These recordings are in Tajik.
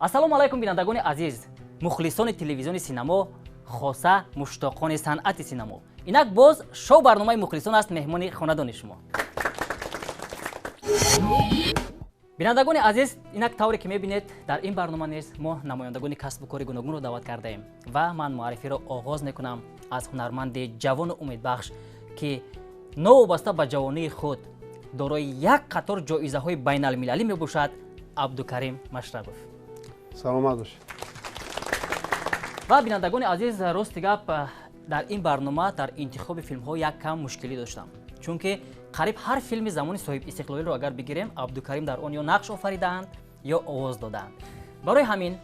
Ассалому алайкум, бинандагони азиз, мухлисони телевизиони Синамо, хоса муштоқони санъати синамо. Инак боз шоу барномаи «Мухлисон» аст, меҳмони хонадони шумо. Бинандагони азиз, инак тавре ки мебинед, дар ин барнома низ мо намояндагони касбу кори гуногунро даъват кардаем ва ман муаррифиро оғоз мекунам аз ҳунарманди ҷавону умедбахш, ки новобаста ба ҷавонии худ дорои як қатор ҷоизаҳои байналмилалӣ мебошад, Абдукарим Машрабов. Саломат бошед. Ва бинандагони азиз, рости гап, дар ин барнома дар интихоби филмҳо як кам мушкилӣ доштам, чунки қариб ҳар филми замони соҳибистиқлолиро агар бигирем, Абдукарим дар он ё нақш офаридаанд, ё овоз додаанд. Барои ҳамин,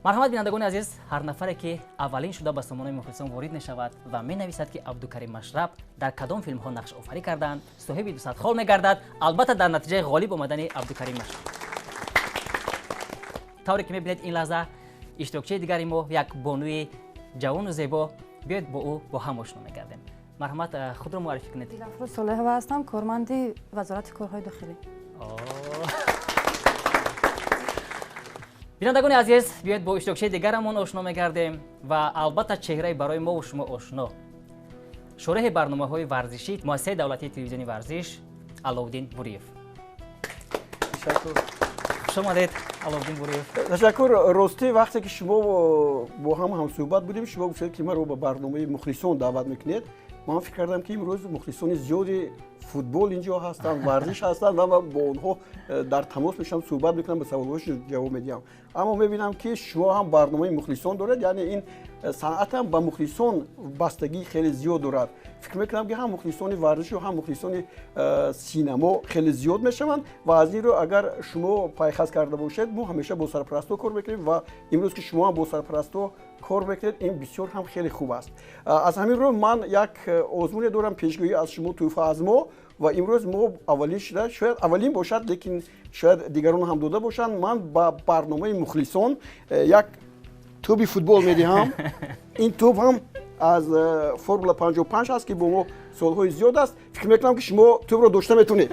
марҳамат, бинандагони азиз, ҳар нафаре ки аввалин шуда ба сомонаи «Мухлисон» ворид мешавад ва менависад, ки Абдукарим Машраб дар кадом филмҳо нақшофарӣ карданд, соҳиби 200 хол мегардад, албатта дар натиҷаи ғолиб омадани Абдукарим Машраб. Тавре ки мебинед, ин лаҳза иштирокчии дигари мо як бонуи ҷавону зебо. Биёед, бо ӯ бо ҳам ошно мегардем. Марҳамат, худро муаррифӣ кунед. Дилафрӯз Солеҳова ҳастам, корманди Вазорати корҳои дохилӣ. Бинандагони азиз, биёед, бо иштирокчии дигарамон ошно мегардем ва албатта чеҳраи барои мову шумо ошно, шореҳи барномаҳои варзишӣ Муассисаи давлатии телевизиони «Варзиш» Аловуддин Буриев. Хуш омадед, Аловуддин Буриев. Ташаккур. Ростӣ, вақте ки шумо бо ҳам ҳамсӯҳбат будем, шумо гуфтед, ки маро ба барномаи «Мухлисон» даъват мекунед. Ман фикр кардам, ки имрӯз мухлисони зиёди футбол инҷо ҳастанд, варзиш ҳастанд ва ман бо онҳо дар тамос мешавам, суҳбат мекунам, ба саволҳояшон ҷавоб медиҳам. Аммо мебинам, ки шумо ҳам барномаи «Мухлисон» доред, яъне ин санъат ҳам ба мухлисон бастагии хеле зиёд дорад. Фикр мекунам, ки ҳам мухлисони варзишу ҳам мухлисони синамо хеле зиёд мешаванд. Ва аз ин рӯ, агар шумо пайхас карда бошед, мо ҳамеша бо сарпарастҳо кор мекунем ва имрӯз ки шумо ҳам бо сарпарастҳо кор мекунед, ин бисёр ҳам хеле хуб аст. Аз ҳамин рӯ ман як озмуне дорам, пешгӯӣ аз шумо, тӯҳфа аз мо. Ва имрӯз мо аввалин шуда, шояд аввалин бошад, лекин шояд дигарон ҳам дода бошанд, ман ба барномаи «Мухлисон» як тӯби футбол медиҳам. Ин тӯб ҳам аз Формула 55 аст, ки бо мо солҳои зиёд аст. Фикр мекунам, ки шумо тӯбро дошта метавонед.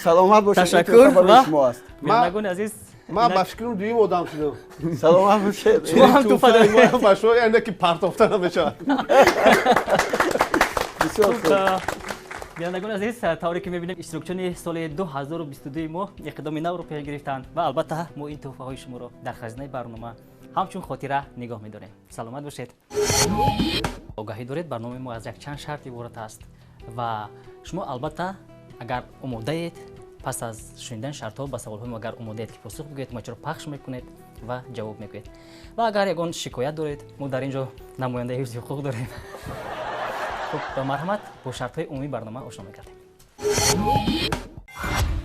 Саломат бошед. Ташаккур. Шумо аст. Бинандагони азиз, Ман ба фикрам, дуюм одам шудам. Саломат бошед. Шумо ҳам тӯҳфа доред. Ба шумо яъне ки партофта намешавад. Бисёр хуб. Бинандагони азиз, тавре ки мебинем, иштирокчиёни соли 2022 мо иқдоми навро пеш гирифтанд ва албатта мо ин тӯҳфаҳои шуморо дар хазинаи барнома ҳамчун хотира нигоҳ медорем. Саломат бошед. Огаҳӣ доред, барномаи мо аз якчанд шарт иборат аст ва шумо албатта, агар омодаед, пас аз шунидани шартҳо ба саволҳои мо, агар омодаед, ки посух бигӯед, тугмачаро пахш мекунед ва ҷавоб мегӯед. Ва агар ягон шикоят доред, мо дар ин ҷо намояндаи ҳифзи ҳуқуқ дорем. Хуб, марҳамат, бо шартҳои умумии барнома ошно мегардем.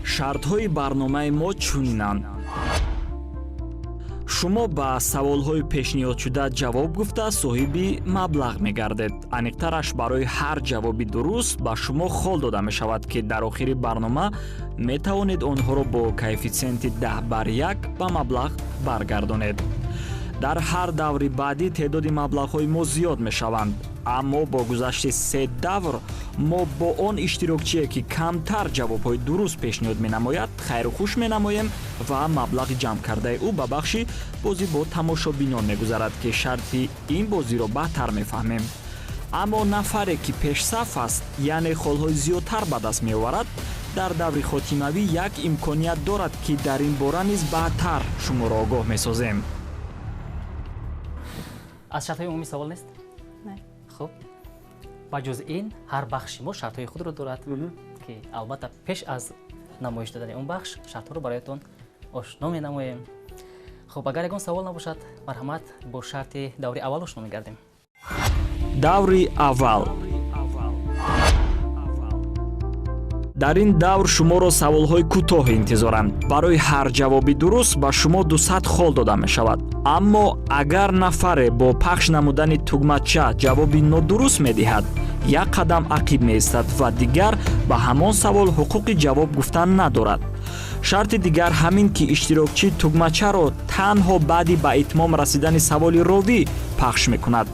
Шартҳои барномаи мо чунинанд: шумо ба саволҳои пешниҳодшуда ҷавоб гуфта, соҳиби маблағ мегардед. Аниқтараш, барои ҳар ҷавоби дуруст ба шумо хол дода мешавад, ки дар охири барнома метавонед онҳоро бо коэффитсиенти 10 бар 1 ба маблағ баргардонед. Дар ҳар даври баъдӣ теъдоди маблағҳои мо зиёд мешаванд, аммо бо гузашти се давр мо бо он иштирокчие, ки камтар ҷавобҳои дуруст пешниҳод менамояд, хайру хуш менамоем ва маблағи ҷамъкардаи ӯ ба бахши бозӣ бо тамошобинон мегузарад, ки шарти ин бозиро баъдтар мефаҳмем. Аммо нафаре, ки пешсаф аст, яъне холҳои зиёдтар ба даст меоварад, дар даври хотимавӣ як имконият дорад, ки дар ин бора низ баъдтар шуморо огоҳ месозем. Аз шартҳои умумӣ савол нест? Не. Хуб, ба ҷуз ин, ҳар бахши мо шартҳои худро дорад, ки албатта пеш аз намоиш додани он бахш шартҳоро бароятон ошно менамоем. Хуб, агар ягон савол набошад, марҳамат, бо шарти даври аввал ошно мегардем. Даври аввал. Дар ин давр шуморо саволҳои кӯтоҳ интизоранд. Барои ҳар ҷавоби дуруст ба шумо 200 хол дода мешавад. Аммо агар нафаре бо пахш намудани тугмача ҷавоби нодуруст медиҳад, як қадам ақиб меистад ва дигар ба ҳамон савол ҳуқуқи ҷавоб гуфтан надорад. Шарти дигар ҳамин, ки иштирокчӣ тугмачаро танҳо баъди ба итмом расидани саволи ровӣ пахш мекунад.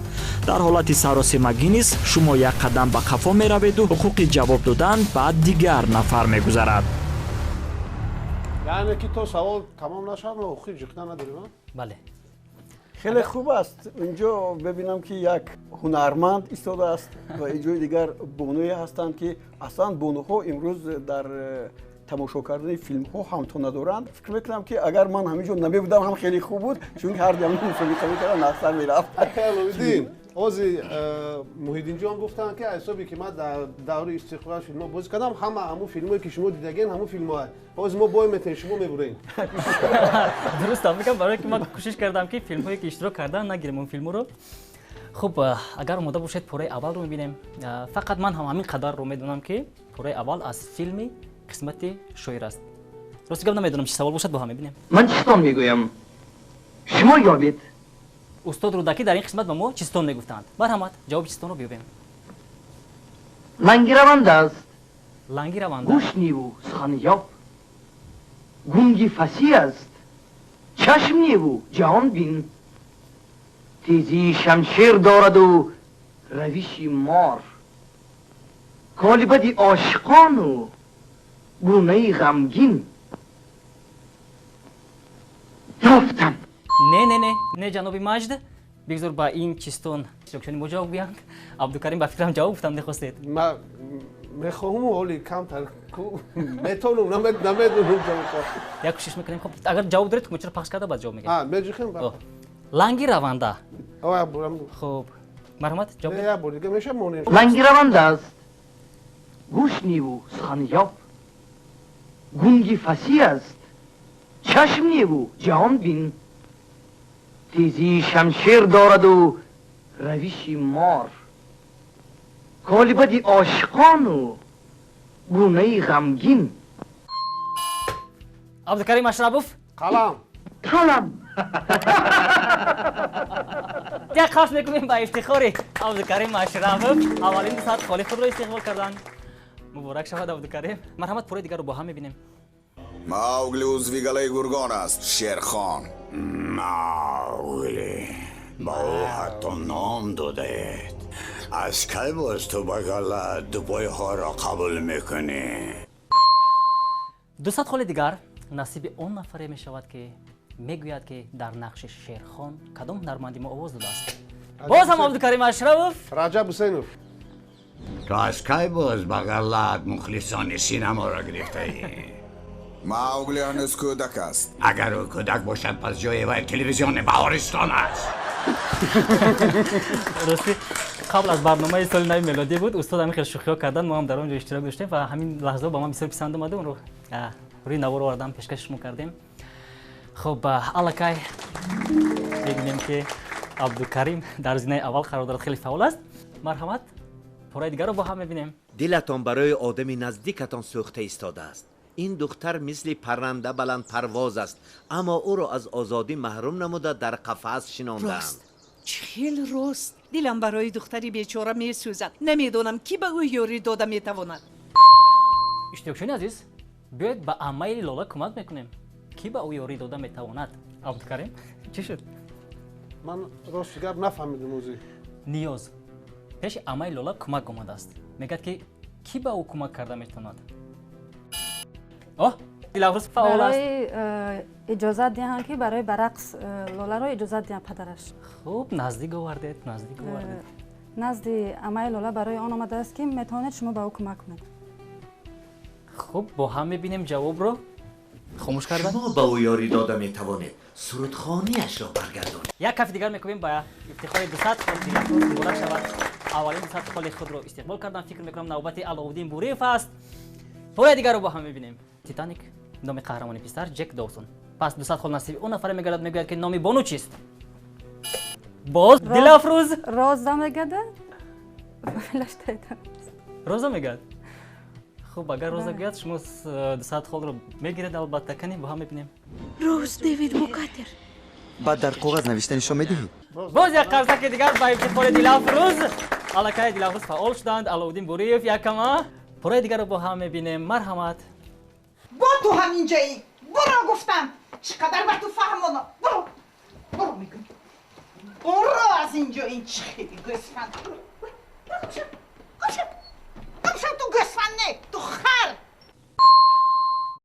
Дар ҳолати саросемагӣ низ шумо як қадам ба қафо мераведу ҳуқуқи ҷавоб додан ба дигар нафар мегузарад. Яъне ки то савол тамом нашавад, мо ҳуқуқи ҷиқна надорем? Бале. Хеле хуб аст. Инҷо бибинам, ки як ҳунарманд истодааст ва инҷои дигар бонуе ҳастанд, ки аслан бонуҳо имрӯз дар тамошо кардани филмҳо ҳамто надоранд. Фикр мекунам, ки агар ман ҳамин ҷо намебудам ҳам хеле хуб буд, чунки ҳар дам мусобиқа мекардам, нақсар мерафт. Аловиддин, ози Муҳиддинҷон гуфтанд, ки ҳисобе ки ман дар даври истиқлол филмҳо бозӣ кардам, ҳама ҳамун филмҳое, ки шумо дидаген, ҳамун филмҳо. Ҳозир мо бой метавонем, шумо мебурем. Дуруст мегам, барое ки ман кӯшиш кардам, ки филмҳое ки иштирок кардан, нагирем он филмҳоро. Хуб, агар омода бошед, пораи аввалро мебинем. Фақат ман ҳам ҳамин қадарро медонам, ки пораи аввал аз филми «Қисмати шоир» аст. Рости гап, намедонам, чӣ савол бошад, бо ҳам мебинем. Ман чистон мегӯям, шумо ёбед. Устод Рӯдакӣ дар ин қисмат ба мо чистон мегуфтанд. Марҳамат, ҷавоби чистонро биёбем. Ланги раванда аст. Ланги раванда. Гӯш неву сухан ёб. Гунги фасӣ аст, чашм неву ҷаҳон бин. Тезии шамшер дораду равиши мор, колибади ошиқону гунаи ғамгин. Ёфтам. Не, не, не, не, ҷаноби Маҷд, бигзор ба ин чистон иштирокчиёни мо ҷавоб гӯянд. Абдукарим, ба фикрам, ҷавоб гуфтам мехостед. Ман мехоҳам, ҳоли камтар метавонам, намедонам ҷавоб. Як кӯшиш мекунем. Хуб, агар ҷавоб доред, тугмачаро пахш карда, баъд ҷавоб мегӯед. Меҷихем. Ланги раванда. Хуб, марҳамат, ҷавоб. Як бор дига меша монем. Ланги раванда аст, гӯш неву сухан ёб. Гунги фасӣ аст, чашм неву ҷаҳон бин. Тезии шамшер дораду равиши мор, колибади ошиқону гунаи ғамгин. Абдукарим Ашрабов. Қалам. Қалам. Як қафс мекунем ба ифтихори Абдукарим Ашрабов. Аввалин 200 холи худро истиқбол карданд. Муборак шавад, Абдукарим. Марҳамат, пораи дигарро бо ҳам мебинем. Маугли узви галаи гургон аст, Шерхон. Маугли, ба ӯ ҳатто ном додаед. Аз кай боз ту ба гала дубойҳоро қабул мекунӣ? 200 холи дигар насиби он нафаре мешавад, ки мегӯяд, ки дар нақши Шерхон кадом ҳунарманди мо овоз додааст. Боз ҳам Абдукарим Ашрафов. Раҷаб Ҳусейнов. Ту аз кай боз ба галаат мухлисони синаморо гирифтаӣ? Маугли ҳанӯз кӯдак аст. Агар ӯ кӯдак бошад, пас ҷои вай телевизиони Баҳористон аст. Ростӣ, қабл аз барномаи соли нави мелодӣ буд, устод ҳамин хел шӯхиҳо кардан, мо ҳам дар он ҷо иштирок доштем ва ҳамин лаҳзаҳо ба ман бисёр писанд омада, онро рӯи навор овардам, пешкаши шумо кардем. Хуб, аллакай мебинем, ки Абдукарим дар зинаи аввал қарор дорад, хеле фаъол аст. Марҳамат, пораи дигарро бо ҳам мебинем. Дилатон барои одами наздикатон сӯхта истодааст. Ин духтар мисли парранда баландпарвоз аст, аммо ӯро аз озодӣ маҳрум намуда, дар қафас шинондаанд. Рост, чӣ хел рост! Дилам барои духтари бечора месӯзад. Намедонам, кӣ ба ӯ ёрӣ дода метавонад. Иштирокчиёни азиз, биёед, ба аммаи Лола кӯмак мекунем. Кӣ ба ӯ ёрӣ дода метавонад? Абдукарим, чӣ шуд? Ман рости гап нафаҳмидам ӯзи. Ниёз пеши аммаи Лола кӯмак омадааст, мегӯяд, ки кӣ ба ӯ кӯмак карда метавонад. Оҳ, Дилафрӯз фаъол аст. Барои иҷозат диҳанд, ки барои ба рақс Лоларо иҷозат диҳанд падараш. Хуб, наздик овардед, наздик овардед. Назди аммаи Лола барои он омадааст, ки метавонед шумо ба ӯ кӯмак кунед. Хуб, бо ҳам мебинем ҷавобро. Хомӯш карда. Шумо ба ӯ ёрӣ дода метавонед, сурудхониашро баргардонед. Як кафи дигар мекунем ба ифтихори 200 холи Дилафрӯз. Муборак шавад, аввалин 200 холи худро истиқбол кардам. Фикр мекунам, навбати Аловуддин Буриев аст. Пораи дигарро бо ҳам мебинем. «Титаник», номи қаҳрамони писар Ҷек Доусон. Пас 200 хол насиби он нафаре мегардад, мегӯяд, ки номи бону чист. Боз Дилафрӯз. Роза мегада. Роза мегӯяд. Хуб, агар Роза гӯяд, шумо 200 холро мегиред, албатта. Канем, бо ҳам мебинем. Роуз Дэвид Букатер. Баъд дар коғаз навишта нишон медиҳӣ. Боз як қарсаки дигар ба ифтихори Дилафрӯз. Аллакай Дилафрӯз фаъол шуданд. Аловуддин Буриев якама. Пораи дигарро бо ҳам мебинем. Марҳамат. Бо ту ҳаминҷоӣ, буро гуфтам! Чӣ қадар ба ту фаҳмонам? Буро, буро мегӯм, буро аз инҷо! Ин чӣ хели гӯсфанд? Ту гӯсфанд не, ту хар!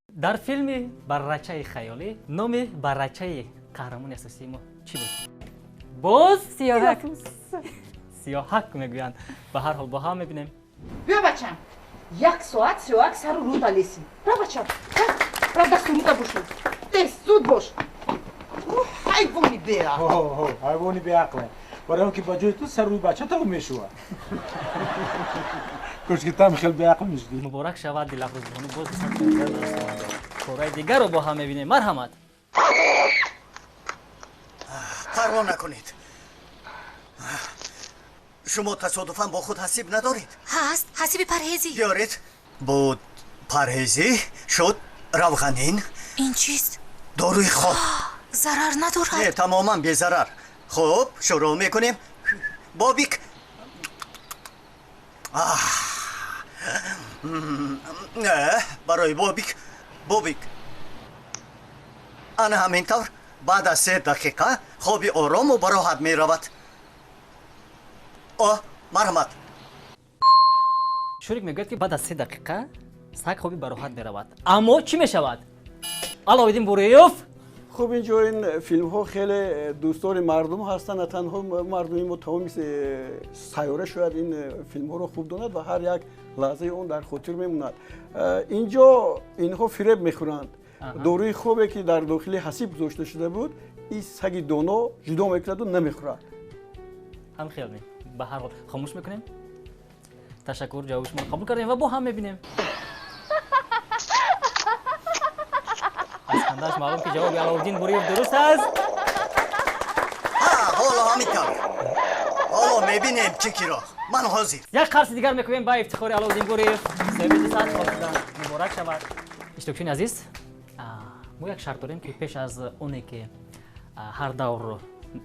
Дар филми «Баррачаи хаёлӣ» номи баррачаи Қаҳрамони асосии мо чӣ буд? Боз Сиёҳак. Сиёҳак мегӯянд. Ба ҳар ҳол, бо ҳам мебинем. Биё, бачам, як соат сиёҳак сару рӯта лесӣ. Ра, бачам, ра, дасту рӯта бушӯ, тез, зуд бош. Ҳайвони беақл. Ҳайвони беақле, барои он ки ба ҷои ту сару рӯи бача тав мешувад. Кошки там хел беақл мешудӣ. Муборак шавад, Дилафрӯзбону боз кораи дигарро бо ҳам мебинем. Марҳамат. Парво накунед. Шумо тасодуфан бо худ ҳасиб надоред? Ҳаст, ҳасиби парҳезӣ. Биёред. Буд парҳезӣ, шуд равғанин. Ин чист? Доруи хоб. Зарар надорад? Не, тамоман безарар. Хуб, шурӯъ мекунем. Бобик. Барои Бобик, Бобик. Ана ҳамин тавр баъд аз 3 дақиқа хоби орому бароҳат меравад. О, марҳамат. Шурик мегӯяд, ки баъд аз 3 дақиқа саг хоби бароҳат меравад, аммо чӣ мешавад, Аловиддин Буриёв? Хуб, инҷо ин филмҳо хеле дӯстдори мардум ҳастанд. На танҳо мардуми мо, тамоми сайёра шояд ин филмҳоро хуб донад ва ҳар як лаҳзаи он дар хотир мемонад. Инҷо инҳо фиреб мехӯранд. Доруи хобе, ки дар дохили ҳасиб гузошта шуда буд, ин саги доно ҷудо мекунаду намехӯрад. Ҳам хел ме. Ба ҳар ҳол, хомӯш мекунем. Ташаккур, ҷавоби шуморо қабул кардем ва бо ҳам мебинем. Аз хандааш маълум, ки ҷавоби Аловуддин Буриев дуруст аст. Ҳоло ҳамин тавр, ҳоло мебинем чӣ киро. Ман ҳозир. Як қарси дигар мекунем ба ифтихори Аловуддин Буриев, соҳиби 200 хол шудан. Муборак шавад. Иштирокчиёни азиз, мо як шарт дорем, ки пеш аз оне ки ҳар даврро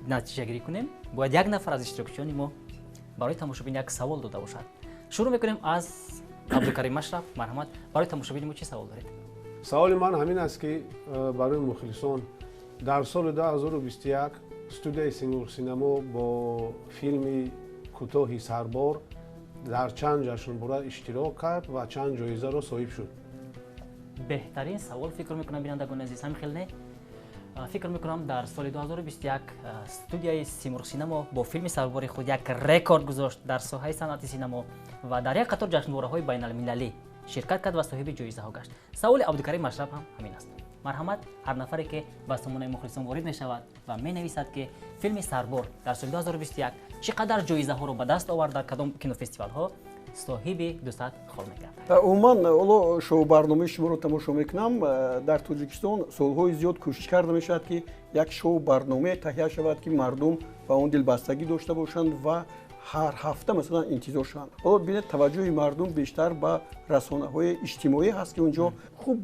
натиҷагирӣ кунем, бояд як нафар аз иштирокчиёни мо барои тамошобин як савол дода бошад. Шурӯъ мекунем аз Абдукарим Машраф. Марҳамат, барои тамошобини мо чӣ савол доред? Саволи ман ҳамин аст, ки барои мухлисон дар соли 2021 студияи Симурғсинамо бо филми кӯтоҳи «Сарбор» дар чанд ҷашнбора иштирок кард ва чанд ҷоизаро соҳиб шуд? Беҳтарин савол, фикр мекунам, бинандагони азиз, ҳамин хел не? Фикр мекунам, дар соли 2021 студияи Симурғсинамо бо филми «Сарбори» худ як рекорд гузошт дар соҳаи санъати синамо ва дар як қатор ҷашнвораҳои байналмилалӣ ширкат кард ва соҳиби ҷоизаҳо гашт. Саволи Абдукарим Машраб ҳам ҳамин аст. Марҳамат, ҳар нафаре ки ба сомонаи мухлисон ворид мешавад ва менависад, ки филми «Сарбор» дар соли 2021 чӣ қадар ҷоизаҳоро ба даст овард, дар кадом кинофестивалҳо, соҳиби 200 хол мегардад. Умуман, ҳоло шоу-барномаи шуморо тамошо мекунам. Дар Тоҷикистон солҳои зиёд кӯшиш карда мешавад, ки як шоу-барномае таҳия шавад, ки мардум ба он дилбастагӣ дошта бошанд ва ҳар ҳафта, масалан, интизор шаванд. Ҳоло бинед, таваҷҷӯҳи мардум бештар ба расонаҳои иҷтимоӣ ҳаст, ки унҷо хуб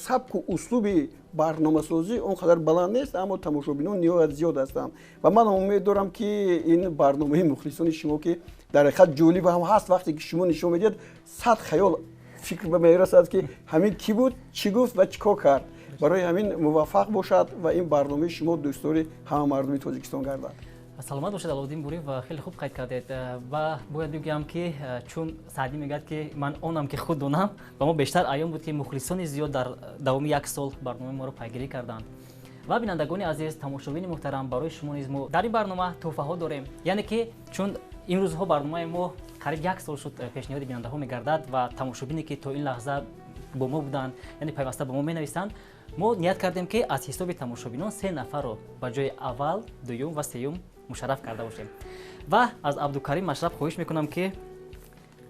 сабку услуби барномасозӣ он қадар баланд нест, аммо тамошобинон ниҳоят зиёд ҳастанд. Ва ман умед дорам, ки ин барномаи мухлисони шумо, ки дар ҳақиқат ҷолиб ҳам ҳаст, вақте ки шумо нишон медиҳед, сад хаёл фикр ба мерасад, ки ҳамин кӣ буд, чӣ гуфт ва чӣ кор кард. Барои ҳамин муваффақ бошад ва ин барномаи шумо дӯстдори ҳама мардуми Тоҷикистон гардад. Саломат бошед, Аловуддин Буриев, ва хеле хуб қайд кардед. Ва бояд бигӯям, ки чун Саъдӣ мегӯяд, ки ман онам, ки худ донам, ба мо бештар аён буд, ки мухлисони зиёд дар давоми як сол барномаи моро пайгирӣ карданд. Ва бинандагони азиз, тамошобини муҳтарам, барои шумо низ мо дар ин барнома тӯҳфаҳо дорем. Яъне ки чун имрӯзҳо барномаи мо қариб як сол шуд пешниҳоди бинандаҳо мегардад ва тамошобине, ки то ин лаҳза бо мо буданд, яъне пайваста ба мо менависанд, мо ният кардем, ки аз ҳисоби тамошобинон се нафарро ба ҷои аввал, дуюм ва сеюм мушарраф карда бошем. Ва аз Абдукарим Машраб хоҳиш мекунам, ки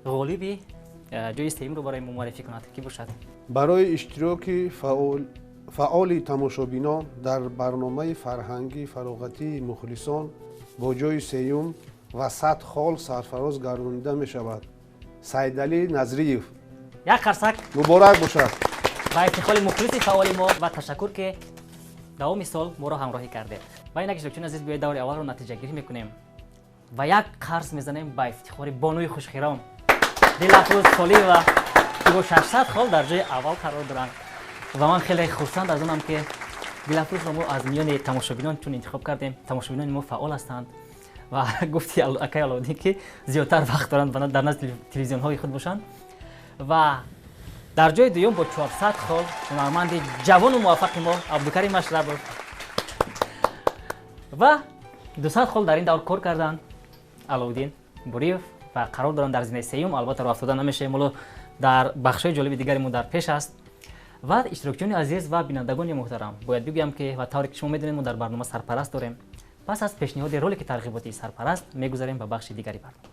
ғолиби ҷои сеюмро барои мо муаррифӣ кунад. Кӣ бошад? Барои иштироки фаъоли тамошобинон дар барномаи фарҳангӣ фароғатии мухлисон бо ҷои сеюм ва 100 хол сарфароз гардонида мешавад Сайдалӣ Назриев. Як қарсак. Муборак бошад. Ба ифтихори мухлиси фаъоли мо ва ташаккур, ки давоми сол моро ҳамроҳӣ кардед. Ва инак, иштирокчиёни азиз, биёед, даври аввалро натиҷагирӣ мекунем ва як қарс мезанем ба ифтихори бонуи хушхиром Дилафрӯз Солиева, ки бо 600 хол дар ҷои аввал қарор доранд. Ва ман хеле хурсанд аз онам, ки Дилафрӯзро мо аз миёни тамошобинон чун интихоб кардем. Тамошобинони мо фаъол ҳастанд ва гуфти акай Аловуддин, ки зиёдтар вақт доранд дар назди телевизионҳои худ бошанд. Ва дар ҷои дуюм бо 400 хол ҳунарманди ҷавону муваффақи мо Абдукарим Машрабов. Ва 200 хол дар ин давр кор карданд Алоуддин Бориев ва қарор доранд дар зинаи сеюм. Албатта роҳ афтода намешавем, ҳоло дар бахшҳои ҷолиби дигари мо дар пеш аст. Ва иштирокчиёни азиз ва бинандагони муҳтарам, бояд бигӯям ки ва тавре ки шумо медонед, мо дар барнома сарпараст дорем. Пас аз пешниҳоди ролики тарғиботии сарпараст мегузарем ба бахши дигари барнома.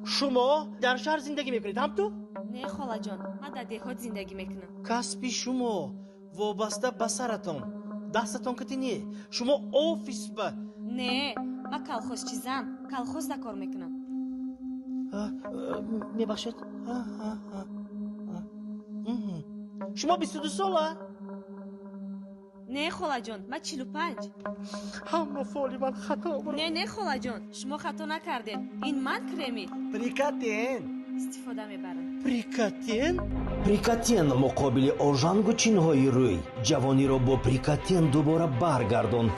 Шумо дар шаҳр зиндагӣ мекунед, ҳам ту? Не, холаҷон, ман дар деҳот зиндагӣ мекунам. Касби шумо вобаста ба саратон, дастатон кати не. Шумо офис ба? Не, ман колхозчизам, колхозда кор мекунам. Мебахшед. Шумо 22 сола? Не, холаҷон, ман 45. Ҳама фоли ман хато. Не, не, холаҷон, шумо хато накардед. Ин ман креми Прикатен истифода мебарам. Прикатен? Прикатен муқобили ожангу чинҳои рӯй. Ҷавониро бо Прикатен дубора баргардон.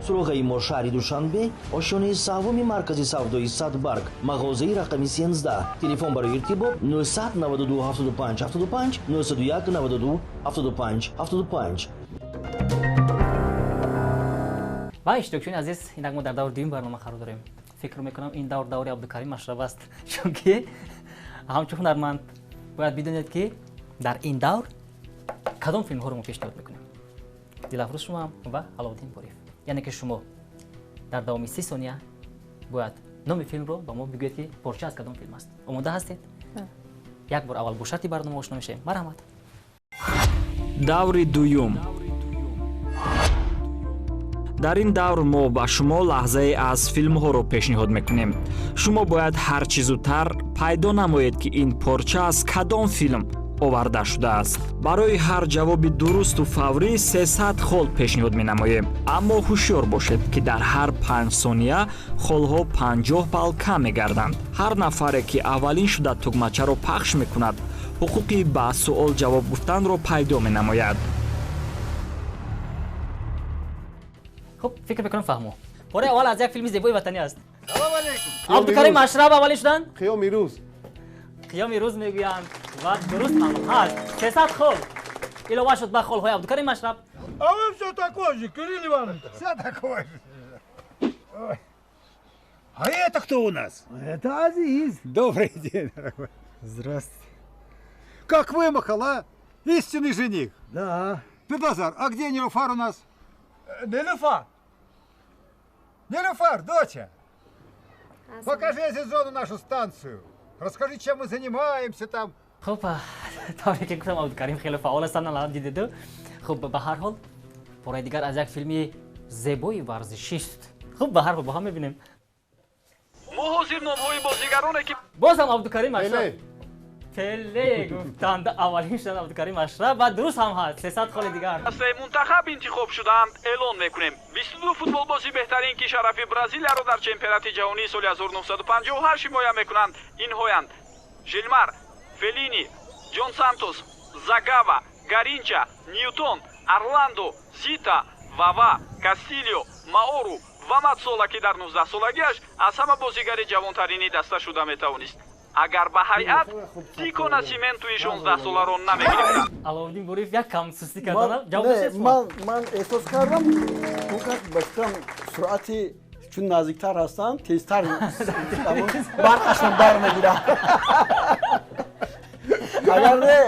Суроғаи мо шаҳри Душанбе, ошёнаи саввуми маркази савдои Садбарг, мағозаи рақами 13. Телефон барои иртибот 992 75 75 901 92 75 75. Ва иштирокчиёни азиз, инак мо дар даври дуюм барнома қарор дорем. Фикр мекунам, ин давр даври Абдукарим Машраб аст, чунки ҳамчун ҳунарманд бояд бидонед, ки дар ин давр кадом филмҳоро мо пешниҳод мекунем. Дилафрӯз шумоам ва Аловуддин Бориев. Яъне ки шумо дар давоми 30 сония бояд номи филмро ба мо бигӯед, ки порча аз кадом филм аст. Омода ҳастед? Як бор аввал бо шарти барнома ошно мешавем. Марҳамат. Даври дуюм. Дар ин давр мо ба шумо лаҳзае аз филмҳоро пешниҳод мекунем. Шумо бояд ҳар чӣ зудтар пайдо намоед, ки ин порча аз кадом филм оварда шудааст. Барои ҳар ҷавоби дурусту фаврӣ 300 хол пешниҳод менамоем, аммо ҳушёр бошед, ки дар ҳар 5 сония холҳо 50 балл кам мегарданд. Ҳар нафаре, ки аввалин шуда тугмачаро пахш мекунад, ҳуқуқи ба суол ҷавоб гуфтанро пайдо менамояд. Хуб, фикр мекунам, фаҳмо. Пораи аввал аз як филми зебои ватанӣ аст. Абдукарим Машраб аввалин шуданд. Қиёми рӯз. Қиёми рӯз мегӯянд ва дуруст ҳам ҳаст. 300 хол илова шуд ба холҳои Абдукарим Машраб. А вы все такой же, Кирилл Иванович. Все такой же. Ой. А это кто у нас? Это Азиз. Добрый день, дорогой. Здравствуйте. Как вымахал, а? Истинный жених. Да. Петлазар, а где Нилуфар у нас? Нилуфар. Нилуфар, доча. Покажи Азизону нашу станцию. Расскажи, чем мы занимаемся там. Хуб, тавре ки гуфтам, Абдукарим хеле фаъол ҳастанд, алан дидеду. Хуб, ба ҳар ҳол пораи дигар аз як филми зебои варзишист. Хуб, ба ҳар ҳол бо ҳам мебинем. Мо ҳозир номҳои бозигароне ки боз ҳам Абдукарим Ашраф. Пеле гуфтанд, аввалин шуданд Абдукарим Ашраф ва дуруст ҳам ҳаст. 300 холи дигар. Дастаи мунтахаб интихоб шудаанд эълон мекунем. 22 футболбози беҳтарин, ки шарафи Бразилияро дар чемпионати ҷаҳонии соли 1958 ҳимоя мекунанд, инҳоянд: Жилмар, Феллини, Ҷон Сантос, Загава, Гаринча, Ньютон, Орландо, Зита, Вава, Кастилио, Маору ва Матсола, ки дар 19-солагиаш аз ҳама бозигари ҷавонтарини даста шуда метавонист, агар ба ҳайат Дико Насиментуи 16-соларо намегирифтанд. Аловуддин Бориев як кам сустӣ карданам. Ҷавоб дошт? Ман эҳсос кардам, он кас ба фикрам суръати, чун наздиктар ҳастанд, тезтар барқашон бар мегирад. Агар не,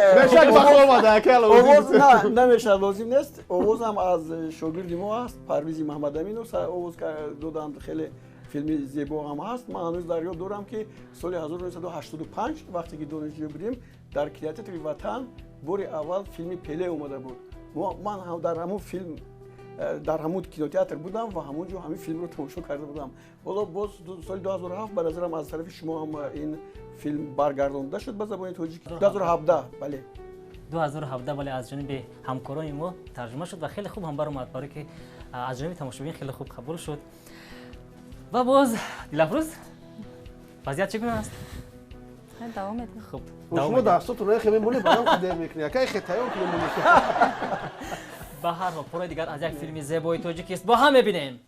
овоз намешавад, лозим нест. Овоз ҳам аз шогирди мо аст, Парвизи Маҳмадаминов овоз доданд. Хеле филми зебо ҳам ҳаст. Ман ҳанӯз дар ёд дорам, ки соли 1985, вақте ки донишҷӯ будем, дар кинотеатри Ватан бори аввал филми Пеле омада буд. Ман ҳам дар ҳамун филм, дар ҳамун кинотеатр будам ва ҳамон ҷо ҳамин филмро тамошо карда будам. Ҳоло боз соли 2007, ба назарам, аз тарафи шумо ҳам ин филм баргардонда шуд ба забони тоҷикӣ. 2017, бале. 2017, бале, аз ҷониби ҳамкорони мо тарҷума шуд ва хеле хуб ҳам баромад, барое ки аз ҷониби тамошобин хеле хуб қабул шуд. Ва боз Дилафрӯз, вазъият чӣ гуна аст? Давом медиҳем. Хуб. Шумо дарсотонро яхе мемонед, баъдан дер мекунед. Якай хе тайёр кунед монед. Ба ҳар ҳол пораи дигар аз як филми зебои тоҷикист. Бо ҳам мебинем.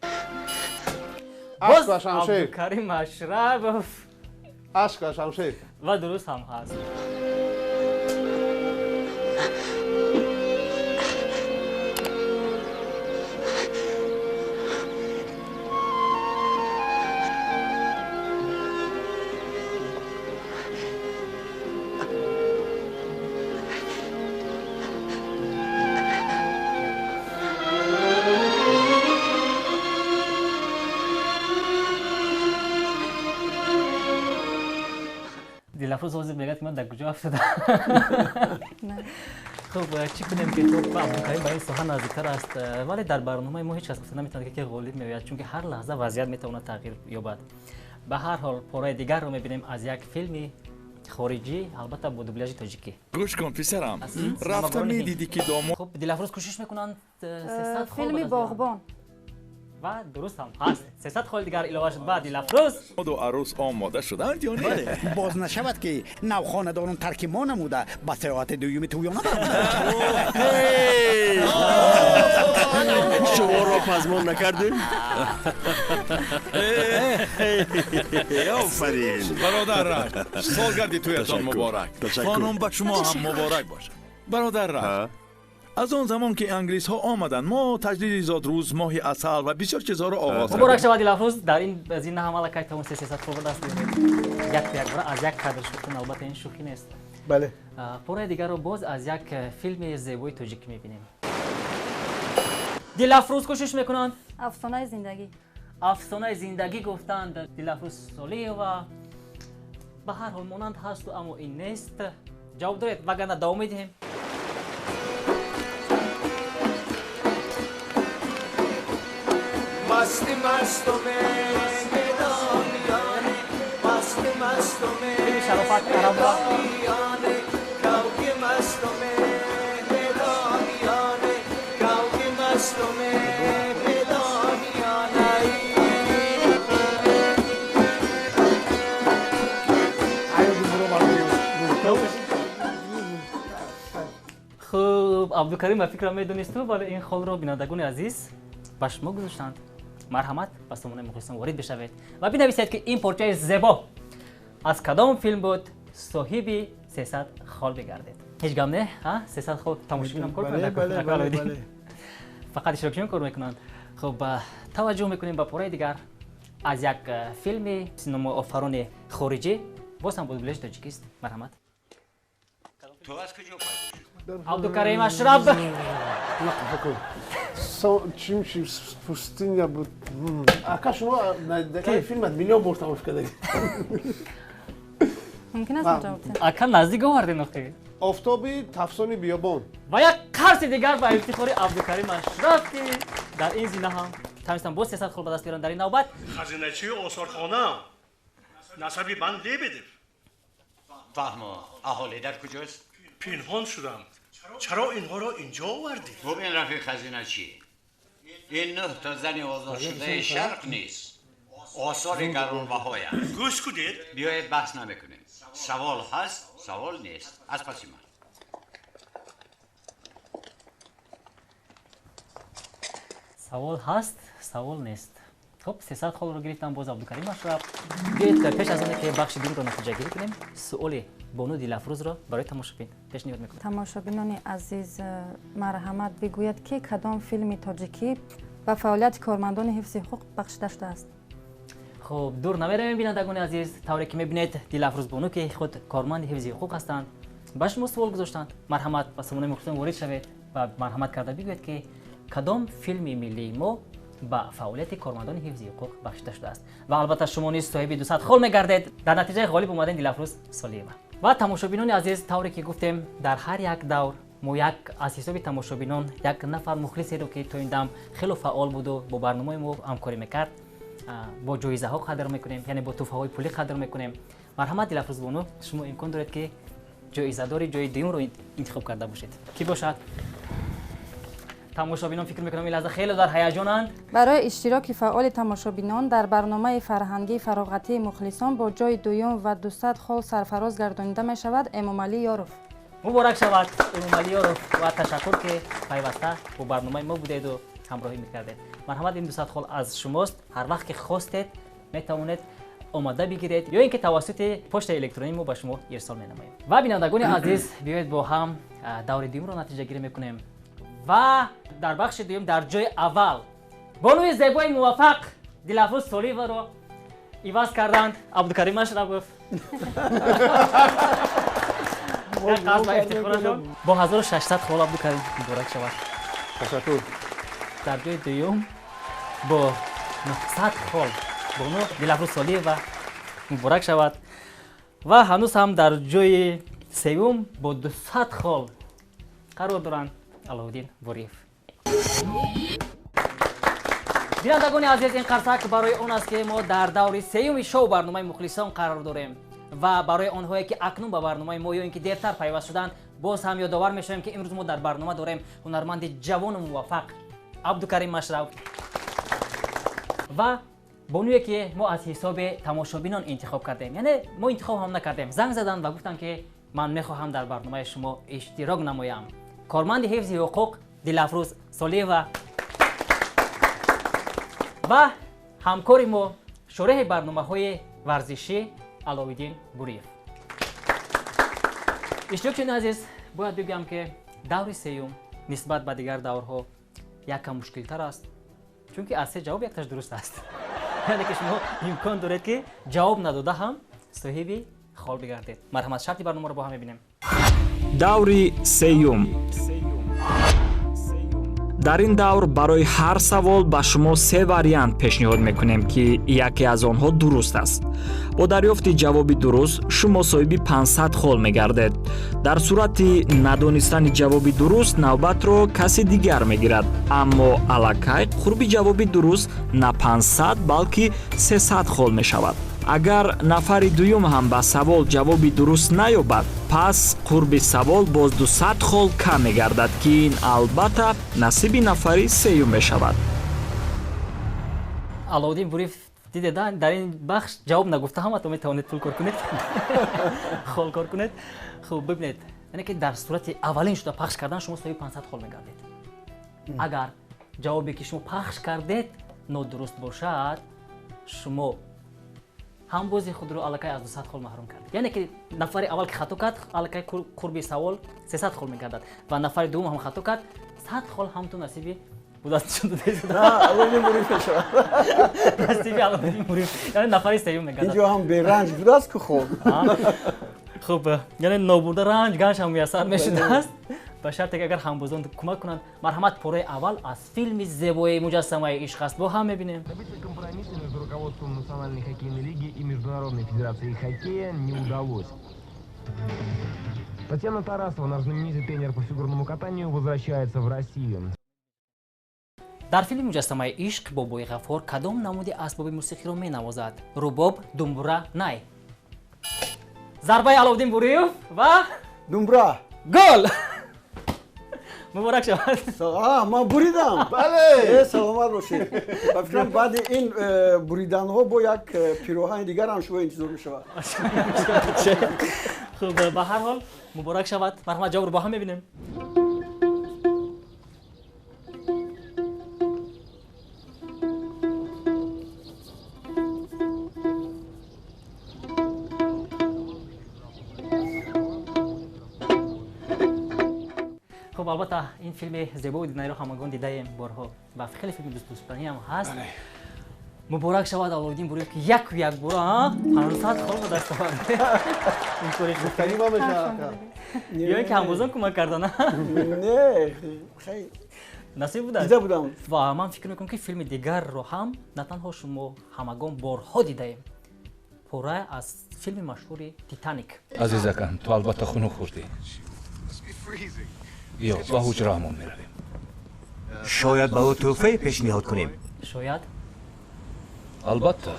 Боз Абдукарим Ашрабов. Ашк ва шамшер. Ва дуруст ҳам ҳаст. Дилафрӯз ҳозир мегӯяд, ки ман дар куҷо афтодам. Хуб, чӣ кунем, ки хуб, Абдукарим ба ин соҳа наздиктар аст, вале дар барномаи мо ҳеҷ кас гуфта наметавонад, ки ғолиб меояд, чунки ҳар лаҳза вазъият метавонад тағйир ёбад. Ба ҳар ҳол, пораи дигарро мебинем аз як филми хориҷӣ, албатта бо дубляжи тоҷикӣ. Гӯш кун, писарам, рафта медидӣ, ки домод Хуб, Дилафрӯз кӯшиш мекунанд 300 хол Филми «Боғбон». Ва дуруст ҳам ҳаст. 300 холи дигар илова шуд ба Дилафрӯз. Ду арӯс омода шуданд ё не? Боз нашавад, ки навхонадорон тарки мо намуда, ба саёҳати дуюми тӯёна. Шуморо пазмон накардем? Офарин, бародар Раҷ, солгарди тӯятон муборак! Хонум, ба шумо ҳам муборак бошад, бародар Раҷ. Аз он замон ки англисҳо омаданд, мо таҷлили зодрӯз, моҳи асал ва бисёр чизҳоро оғоз. Муборак шавад, Дилафрӯз. Дар ин зина ҳам аллакай тавон 300 хол ба даст биёред. Як якбора аз як кадр шӯхтан, албатта, ин шӯхӣ нест. Бале. Пораи дигарро боз аз як филми зебои тоҷикӣ мебинем. Дилафрӯз кӯшиш мекунанд. «Афсонаи зиндагӣ». «Афсонаи зиндагӣ» гуфтанд Дилафрӯз Солиева. Ба ҳар ҳол, монанд ҳасту, аммо ин нест. Ҷавоб доред, вагарна давом медиҳем. Масти мастуме гедониёне, масти мастуме Шарофат Карамова. Гедониёне, кавки мастуме гедониёне, кавки мастуме гедониёне. Хуб, Абдукарим, ба фикрам, медонисту, вале ин холро бинандагони азиз ба шумо гузоштанд. Марҳамат, ба сомонаи мухлисон ворид бишавед ва бинависед, ки ин порчаи зебо аз кадом филм буд. Соҳиби 300 хол бигардед. Ҳеҷ гап не, 300 хол тамошобинам кор кунанд, фақат иштирокчиён кор мекунанд. Хуб, таваҷҷӯҳ мекунем ба пораи дигар аз як филми синамоофарони хориҷӣ, боз ҳам бо дубляжи тоҷикист. Марҳамат. Ту аз куҷо пайдо шуд? Абдукарим Ашраб. Чим чи, пустыня буд. Ака, шумо филмат миллион бор тамош кардагӣ. Мумкин аст ман ҷавоб диҳам? Ака, наздик овардем охи. «Офтоби тафсони биёбон». Ва як қарси дигар ба ифтихори Абдукарим Ашраф, ки дар ин зина ҳам тавонистам боз 300 хол ба даст биёрам дар ин навбат. Хазиначии осорхона, насаби ман Лебедев. Фаҳмо, аҳолӣ дар куҷост? Пинҳон шудам. Чаро инҳоро инҷо овардӣ? Бубин, рафиқ хазиначӣ, ин нӯҳ то зани озодшудаи шарқ нест, осори гаронбаҳоянд. Гӯш кунед. Биёед, баҳс намекунем. Савол ҳаст, савол нест. Аз паси ман. Савол ҳаст, савол нест. Хуб, 300 холро гирифтам боз Абдукарим Ашраф. Биёед, пеш аз оне ки бахши дуюмро натиҷагирӣ кунем, суоли бону Дилафрӯзро барои тамошобин пешниҳод мекунем. Тамошобинони азиз, марҳамат, бигӯяд, ки кадом филми тоҷикӣ ба фаъолияти кормандони ҳифзи ҳуқуқ бахшида шудааст. Хуб, дур намеравем, бинандагони азиз. Тавре ки мебинед, Дилафрӯз бону, ки худ корманди ҳифзи ҳуқуқ ҳастанд, ба шумо суол гузоштанд. Марҳамат, ба сомонаи мухлисон ворид шавед ва марҳамат карда бигӯед, ки кадом филми миллии мо ба фаъолияти кормандони ҳифзи ҳуқуқ бахшида шудааст, ва албатта шумо низ соҳиби 200 хол мегардед. Дар натиҷаи ғолиб омадани Дилафрӯз Солиева. Ва тамошобинони азиз, тавре ки гуфтем, дар ҳар як давр мо як аз ҳисоби тамошобинон як нафар мухлисеро, ки то ин дам хело фаъол буду бо барномаи мо ҳамкорӣ мекард, бо ҷоизаҳо қадр мекунем, яъне бо тӯҳфаҳои пулӣ қадр мекунем. Марҳамат, Дилафрӯзбону, шумо имкон доред, ки ҷоизадори ҷои дуюмро интихоб карда бошед. Кӣ бошад? Тамошобинон, фикр мекунам, ин лаҳза хеле дар ҳаяҷонанд. Барои иштироки фаъоли тамошобинон дар барномаи фарҳангии фароғатии мухлисон бо ҷои дуюм ва 200 хол сарфароз гардонида мешавад Эмомалӣ Ёров. Муборак шавад, Эмомалӣ Ёров, ва ташаккур, ки пайваста бо барномаи мо будеду ҳамроҳӣ мекардед. Марҳамат, ин 200 хол аз шумост. Ҳар вақт ки хостед, метавонед омода бигиред ё ин ки тавассути почтаи электронии мо ба шумо ирсол менамоем. Ва бинандагони азиз, биёед, бо ҳам даври дуюмро натиҷагирӣ мекунем. Ва дар бахши дуюм дар ҷои аввал бонуи зебои муваффақ Дилафрӯз Солиеваро иваз карданд Абдукарим Ашрапов. Қасд ба ифтихорашон бо 1600 хол. Абдукарим, муборак шавад. Ташаккур. Дар ҷои дуюм бо 900 хол бону Дилафрӯз Солиева. Муборак шавад. Ва ҳанӯз ҳам дар ҷои сеюм бо 200 хол қарор доранд Аловуддин Буриев. Бинандагони азиз, ин қарсак барои он аст, ки мо дар даври сеюми шоу барномаи мухлисон қарор дорем ва барои онҳое, ки акнун ба барномаи мо ё ин ки дертар пайваст шуданд, боз ҳам ёдовар мешавем, ки имрӯз мо дар барнома дорем ҳунарманди ҷавону муваффақ Абдукарим Машраб ва бонуе, ки мо аз ҳисоби тамошобинон интихоб кардем, яъне мо интихоб ҳам накардем, занг заданд ва гуфтанд, ки ман мехоҳам дар барномаи шумо иштирок намоям, корманди ҳифзи ҳуқуқ Дилафрӯз Солиева ва ҳамкори мо, шореҳи барномаҳои варзишӣ Аловиддин Буриев. Иштирокчиёни азиз, бояд бигӯям, ки даври сеюм нисбат ба дигар даврҳо якам мушкилтар аст, чунки аз се ҷавоб якташ дуруст аст, яъне ки шумо имкон доред, ки ҷавоб надода ҳам соҳиби хол бигардед. Марҳамат, шарти барномаро бо ҳам мебинем. Даври сеюм. Дар ин давр барои ҳар савол ба шумо се вариант пешниҳод мекунем, ки яке аз онҳо дуруст аст. Бо дарёфти ҷавоби дуруст шумо соҳиби 500 хол мегардед. Дар сурати надонистани ҷавоби дуруст навбатро каси дигар мегирад, аммо аллакай қурби ҷавоби дуруст на 500, балки 300 хол мешавад. Агар нафари дуюм ҳам ба савол ҷавоби дуруст наёбад, пас қурби савол боз 200 хол кам мегардад, ки ин албатта насиби нафари сеюм мешавад. Аловуддин Буриев, дидед, дар ин бахш ҷавоб нагуфта ҳамато метавонед пул кор кунед, хол кор кунед. Хуб, бибинед, яъне ки дар сурати аввалин шуда пахш кардан шумо соҳиби 500 хол мегардед. Агар ҷавобе, ки шумо пахш кардед, нодуруст бошад, шумо ҳам бози худро аллакай аз 200 хол маҳрум кард, яъне ки нафари аввал, ки хато кард, аллакай қурби савол 300 хол мегардад ва нафари дуввум ҳам хато кард, 100 хол ҳам ту насиби будааст, насиби Аловуддин Буриев, яъне нафари сеюм мегардад. Инҷо ҳам беранҷ будааст, ки хоб. Хуб, яъне нобурда ранҷ ганҷ ҳам муяссар мешудааст, ба шарте ки агар ҳамбозон кӯмак кунанд. Марҳамат, пораи аввал аз филми зебои Муҷассамаи ишқ аст, бо ҳам мебинем. Добиться компромисса между руководством Национальной хоккейной лиги и Международной федерации хоккея не удалось. Татьяна Тарасова, наш знаменитый тренер по фигурному катанию, возвращается в Россию. Дар филми Муҷассамаи ишқ Бобои Ғаффор кадом намуди асбоби мусиқиро менавозад? Рубоб, думбура, най. Зарбаи Аловуддин Буриев ва думбура. Гол! Муборак шавад. Ман буридам. Бале. Саломат бошед. Ба фикрам, баъди ин буриданҳо бо як пироҳани дигар ҳам шумо интизор мешавад. Хуб, ба ҳар ҳол муборак шавад. Марҳамат, ҷавобро бо ҳам мебинем. Хуб, албатта, ин филми зебои диданиро ҳамагон дидаем борҳо ва хеле филми дӯстдоштанӣ ҳам ҳаст. Муборак шавад, Аловуддин Буриев, ки яку якбора 500 хол ба даст овард. Ин кори гуфтанӣ ма мешавад. Ё ин ки ҳамбозон кӯмак кардан? Не, хай насиб будааст. Дида будам. Ва ман фикр мекунам, ки филми дигарро ҳам на танҳо шумо, ҳамагон борҳо дидаем, пора аз филми машҳури Титаник. Азизакам, ту албатта хунук хӯрдӣ. Биё, ба ҳуҷраамон меравем. Шояд ба ӯ тӯҳфае пешниҳод кунем. Шояд. Албатта.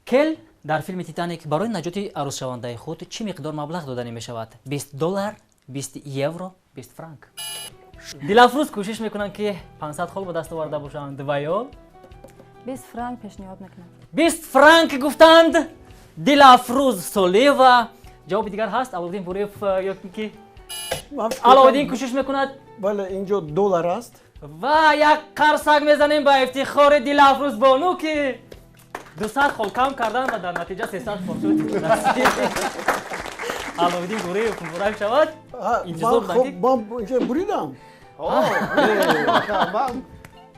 Кел дар филми Титаник барои наҷоти арӯзшавандаи худ чӣ миқдор маблағ доданӣ мешавад? 20 доллар, 20 евро, 20 франк. Дилафрӯз кӯшиш мекунанд, ки 500 хол ба даст оварда бошанд ва ё 20 франк пешниҳод мекунам. 20 франк гуфтанд Дилафрӯз Солиева. Ҷавоби дигар ҳаст, Аловуддин Буриев, ё ки Аловуддин кӯшиш мекунад? Бале, инҷо доллар аст. Ва як қарсак мезанем ба ифтихори Дилафрӯз бону, ки 200 хол кам кардан ва дар натиҷа 300 хол шуд. Аловуддин Буриев, муборак шавад. Интизор будам, ки ман инҷо буридам.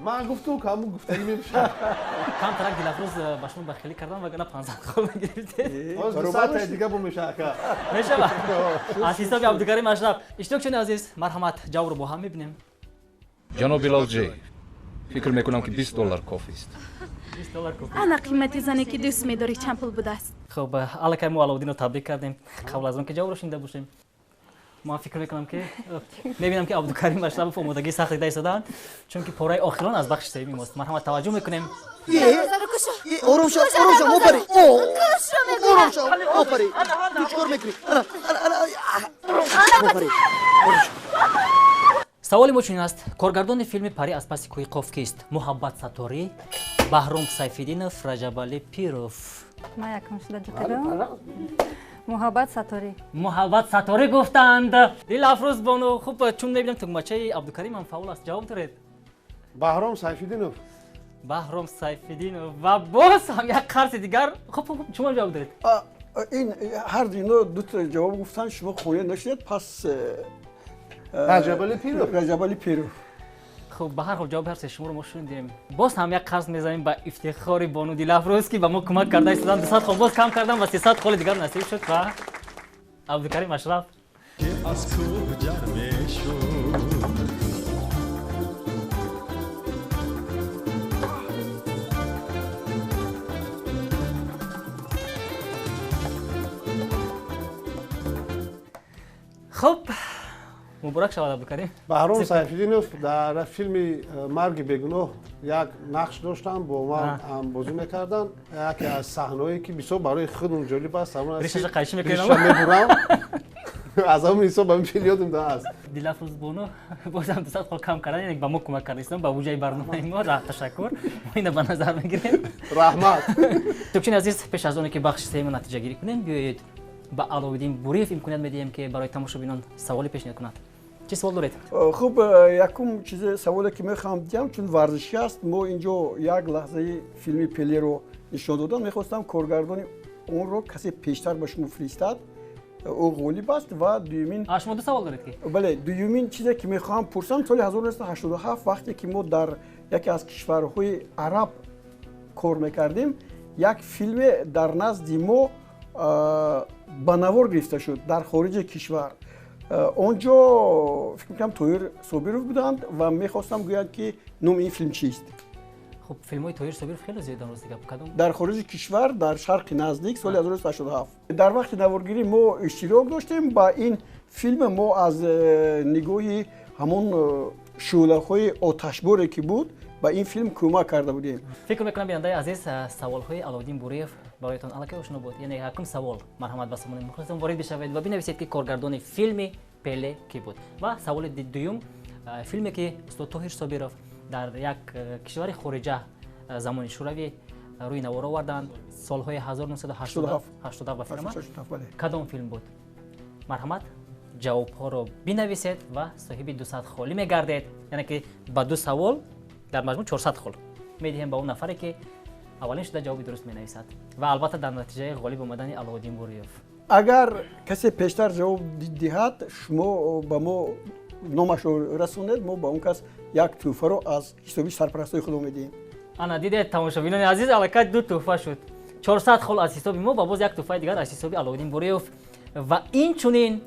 Ман гуфтум, ки ҳамун гуфтанӣ мешавад. Камтарак Дилафрӯз ба шумо бахилӣ кардам, вагарна 500 хол мегирифтед. Боз 200 дига бо мешавад, ака. Мешавад. Аз ҳисоби Абдукарим Ашраф. Иштирокчиёни азиз, марҳамат, ҷавобро бо ҳам мебинем. Ҷаноби Лалҷӣ, фикр мекунам, ки 20 доллар кофист. 20 доллар купи. Ана қимати зане ки дӯст медорӣ чанд пул будааст? Хуб, аллакай мо Аловуддинро табрик кардем қабл аз он ки ҷавобро шунида бошем. Ман фикр мекунам ки мебинам ки Абдукарим Машрабов омодагии сахт дида истодаанд, чунки пораи охирон аз бахши сеюми мост. Марҳамат, таваҷҷӯҳ мекунем. Ором шав, ором шав, опари. Ором шав, опари. Ту чикор мекунӣ? Ана, ана, ана. Опари. Саволи мо чунин аст: коргардони филми «Парӣ аз паси кӯҳи Қоф» кист? Муҳаббат Сатторӣ, Баҳром Сайфиддинов, Раҷабалӣ Пиров. Ман якум шуда ҷиқидам. Муҳаббат Сатторӣ. Муҳаббат Сатторӣ гуфтанд. Дилафрӯз бону, хуб, чун мебинам тугмачаи Абдукарим ҳам фаъол аст, ҷавоб доред? Баҳром Сайфиддинов. Баҳром Сайфиддинов ва боз ҳам як қарзи дигар. Хуб, хуб, шумо ҷавоб доред. Ин ҳар ду ино ду та ҷавоб гуфтанд, шумо қонеъ нашудед, пас Раҷабалӣ Пиров. Раҷабалӣ Пиров. Хуб, ба ҳар ҳол ҷавоби ҳар се шуморо мо шунидем. Боз ҳам як қарз мезанем ба ифтихори бону Дилафрӯз, ки ба мо кӯмак карда истоданд. 200 хол боз кам кардам ва 300 холи дигар насиб шуд ва Абдукарим Ашраф. Аз кӯҳ ҷар мешуд. Хуб, муборак шавад, Абдукарим. Баҳром Сайфиддинов дар филми «Марги бегуноҳ» як нақш доштанд, бо ман ҳамбозӣ мекарданд. Яке аз саҳнаҳое ки бисёр барои худам ҷолиб аст, ҳамон аст, Ришаша қайчи мекунем. Риша мебурам. Аз ҳамон ҳисоб ҳамин филм ёдам аст. Дилафрӯз бону боз ҳам 200 хол кам кардан, яъне ба мо кӯмак карда истоданд ба вуҷаи барномаи мо. Ташаккур, мо ина ба назар мегирем. Раҳмат. Тӯпчини азиз, пеш аз оне ки бахши сеюмро натиҷагирӣ кунем, биёед ба Аловуддин Буриев имконият медиҳем, ки барои тамошобинон саволе пешниҳод кунад. Чӣ савол доред? Хуб, якум чизе саволе ки мехоҳам диҳам, чун варзишӣ аст, мо инҷо як лаҳзаи филми Пелеро нишон додам. Мехостам коргардони онро касе пештар ба шумо фиристад, ӯ ғолиб аст. Ва дуюмин Шумо ду савол доред ки? Бале, дуюмин чизе ки мехоҳам пурсам, соли 1987 вақте ки мо дар яке аз кишварҳои араб кор мекардем, як филме дар назди мо ба навор гирифта шуд дар хориҷи кишвар. Он ҷо фикр мекунам Тоҳир Собиров буданд ва мехостам гӯянд, ки номи ин филм чист. Хуб, филмҳои Тоҳир Собиров хеле зиёданд, рости гап. Кадом? Дар хориҷи кишвар, дар Шарқи Наздик, соли 1987 дар вақти наворгирӣ мо иштирок доштем. Ба ин филм мо аз нигоҳи ҳамон шӯълаҳои оташборе ки буд ба ин филм кӯмак карда будем. Фикр мекунам, бинандаи азиз, саволҳои Аловуддин Буриев бароятон аллакай ошно буд. Яъне якум савол: марҳамат, ба сомонаи мухлисон ворид бишавед ва бинависед, ки коргардони филми Пеле кӣ буд. Ва саволи дуюм: филме ки устод Тоҳир Собиров дар як кишвари хориҷа замони Шӯравӣ рӯи навор оварданд солҳои 1987 ба филма, кадом филм буд? Марҳамат, ҷавобҳоро бинависед ва соҳиби 200 холӣ мегардед. Яъне ки ба ду савол дар маҷмӯъ 400 хол медиҳем ба он нафаре, ки аввалин шуда ҷавоби дуруст менависад, ва албатта дар натиҷаи ғолиб омадани Аловуддин Буриев. Агар касе пештар ҷавоб диҳад, шумо ба мо номашро расонед, мо ба он кас як тӯҳфаро аз ҳисоби сарпарастҳои худо медиҳем. Ана дидед, тамошобинони азиз, аллакай ду тӯҳфа шуд: 400 хол аз ҳисоби мо ва боз як тӯҳфаи дигар аз ҳисоби Аловуддин Буриев. Ва инчунин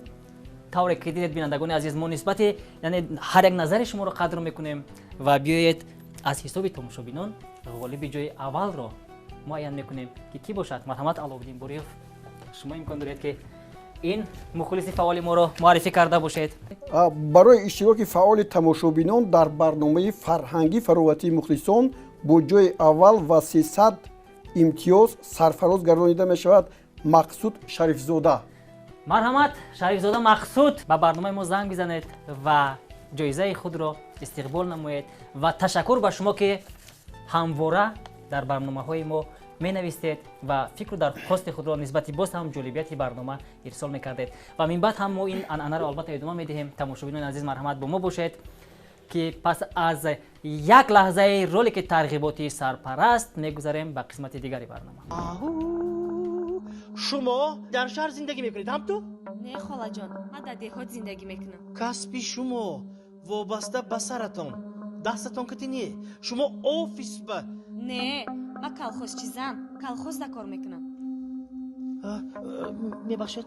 тавре ки дидед, бинандагони азиз, мо нисбати, яъне ҳар як назари шуморо қадр мекунем ва биёед аз ҳисоби тамошобинон ғолиби ҷои аввалро муайян мекунем, ки кӣ бошад. Марҳамат, Аловуддин Буриев, шумо имкон доред, ки ин мухлиси фаъоли моро муаррифӣ карда бошед. Барои иштироки фаъоли тамошобинон дар барномаи фарҳангӣ фароғатии мухлисон бо ҷои аввал ва 300 имтиёз сарфароз гардонида мешавад Мақсуд Шарифзода. Марҳамат, Шарифзода Мақсуд, ба барномаи мо занг бизанед ва ҷоизаи худро истиқбол намоед. Ва ташаккур ба шумо, ки ҳамвора дар барномаҳои мо менавистед ва фикру дархости худро нисбати боз ҳам ҷолибияти барнома ирсол мекардед. Ва минбаъд ҳам мо ин анъанаро албатта идома медиҳем. Тамошобинони азиз, марҳамат, бо мо бошед, ки пас аз як лаҳзаи ролики тарғиботии сарпараст мегузарем ба қисмати дигари барнома. Шумо дар шаҳр зиндагӣ мекунед, ҳам ту? Не, холаҷон, ман дар деҳот зиндагӣ мекунам. Касби шумо вобаста ба саратон, дастатон кати не, шумо офис ба? Не, ман колхозчизан, колхозда кор мекунам. Мебахшед,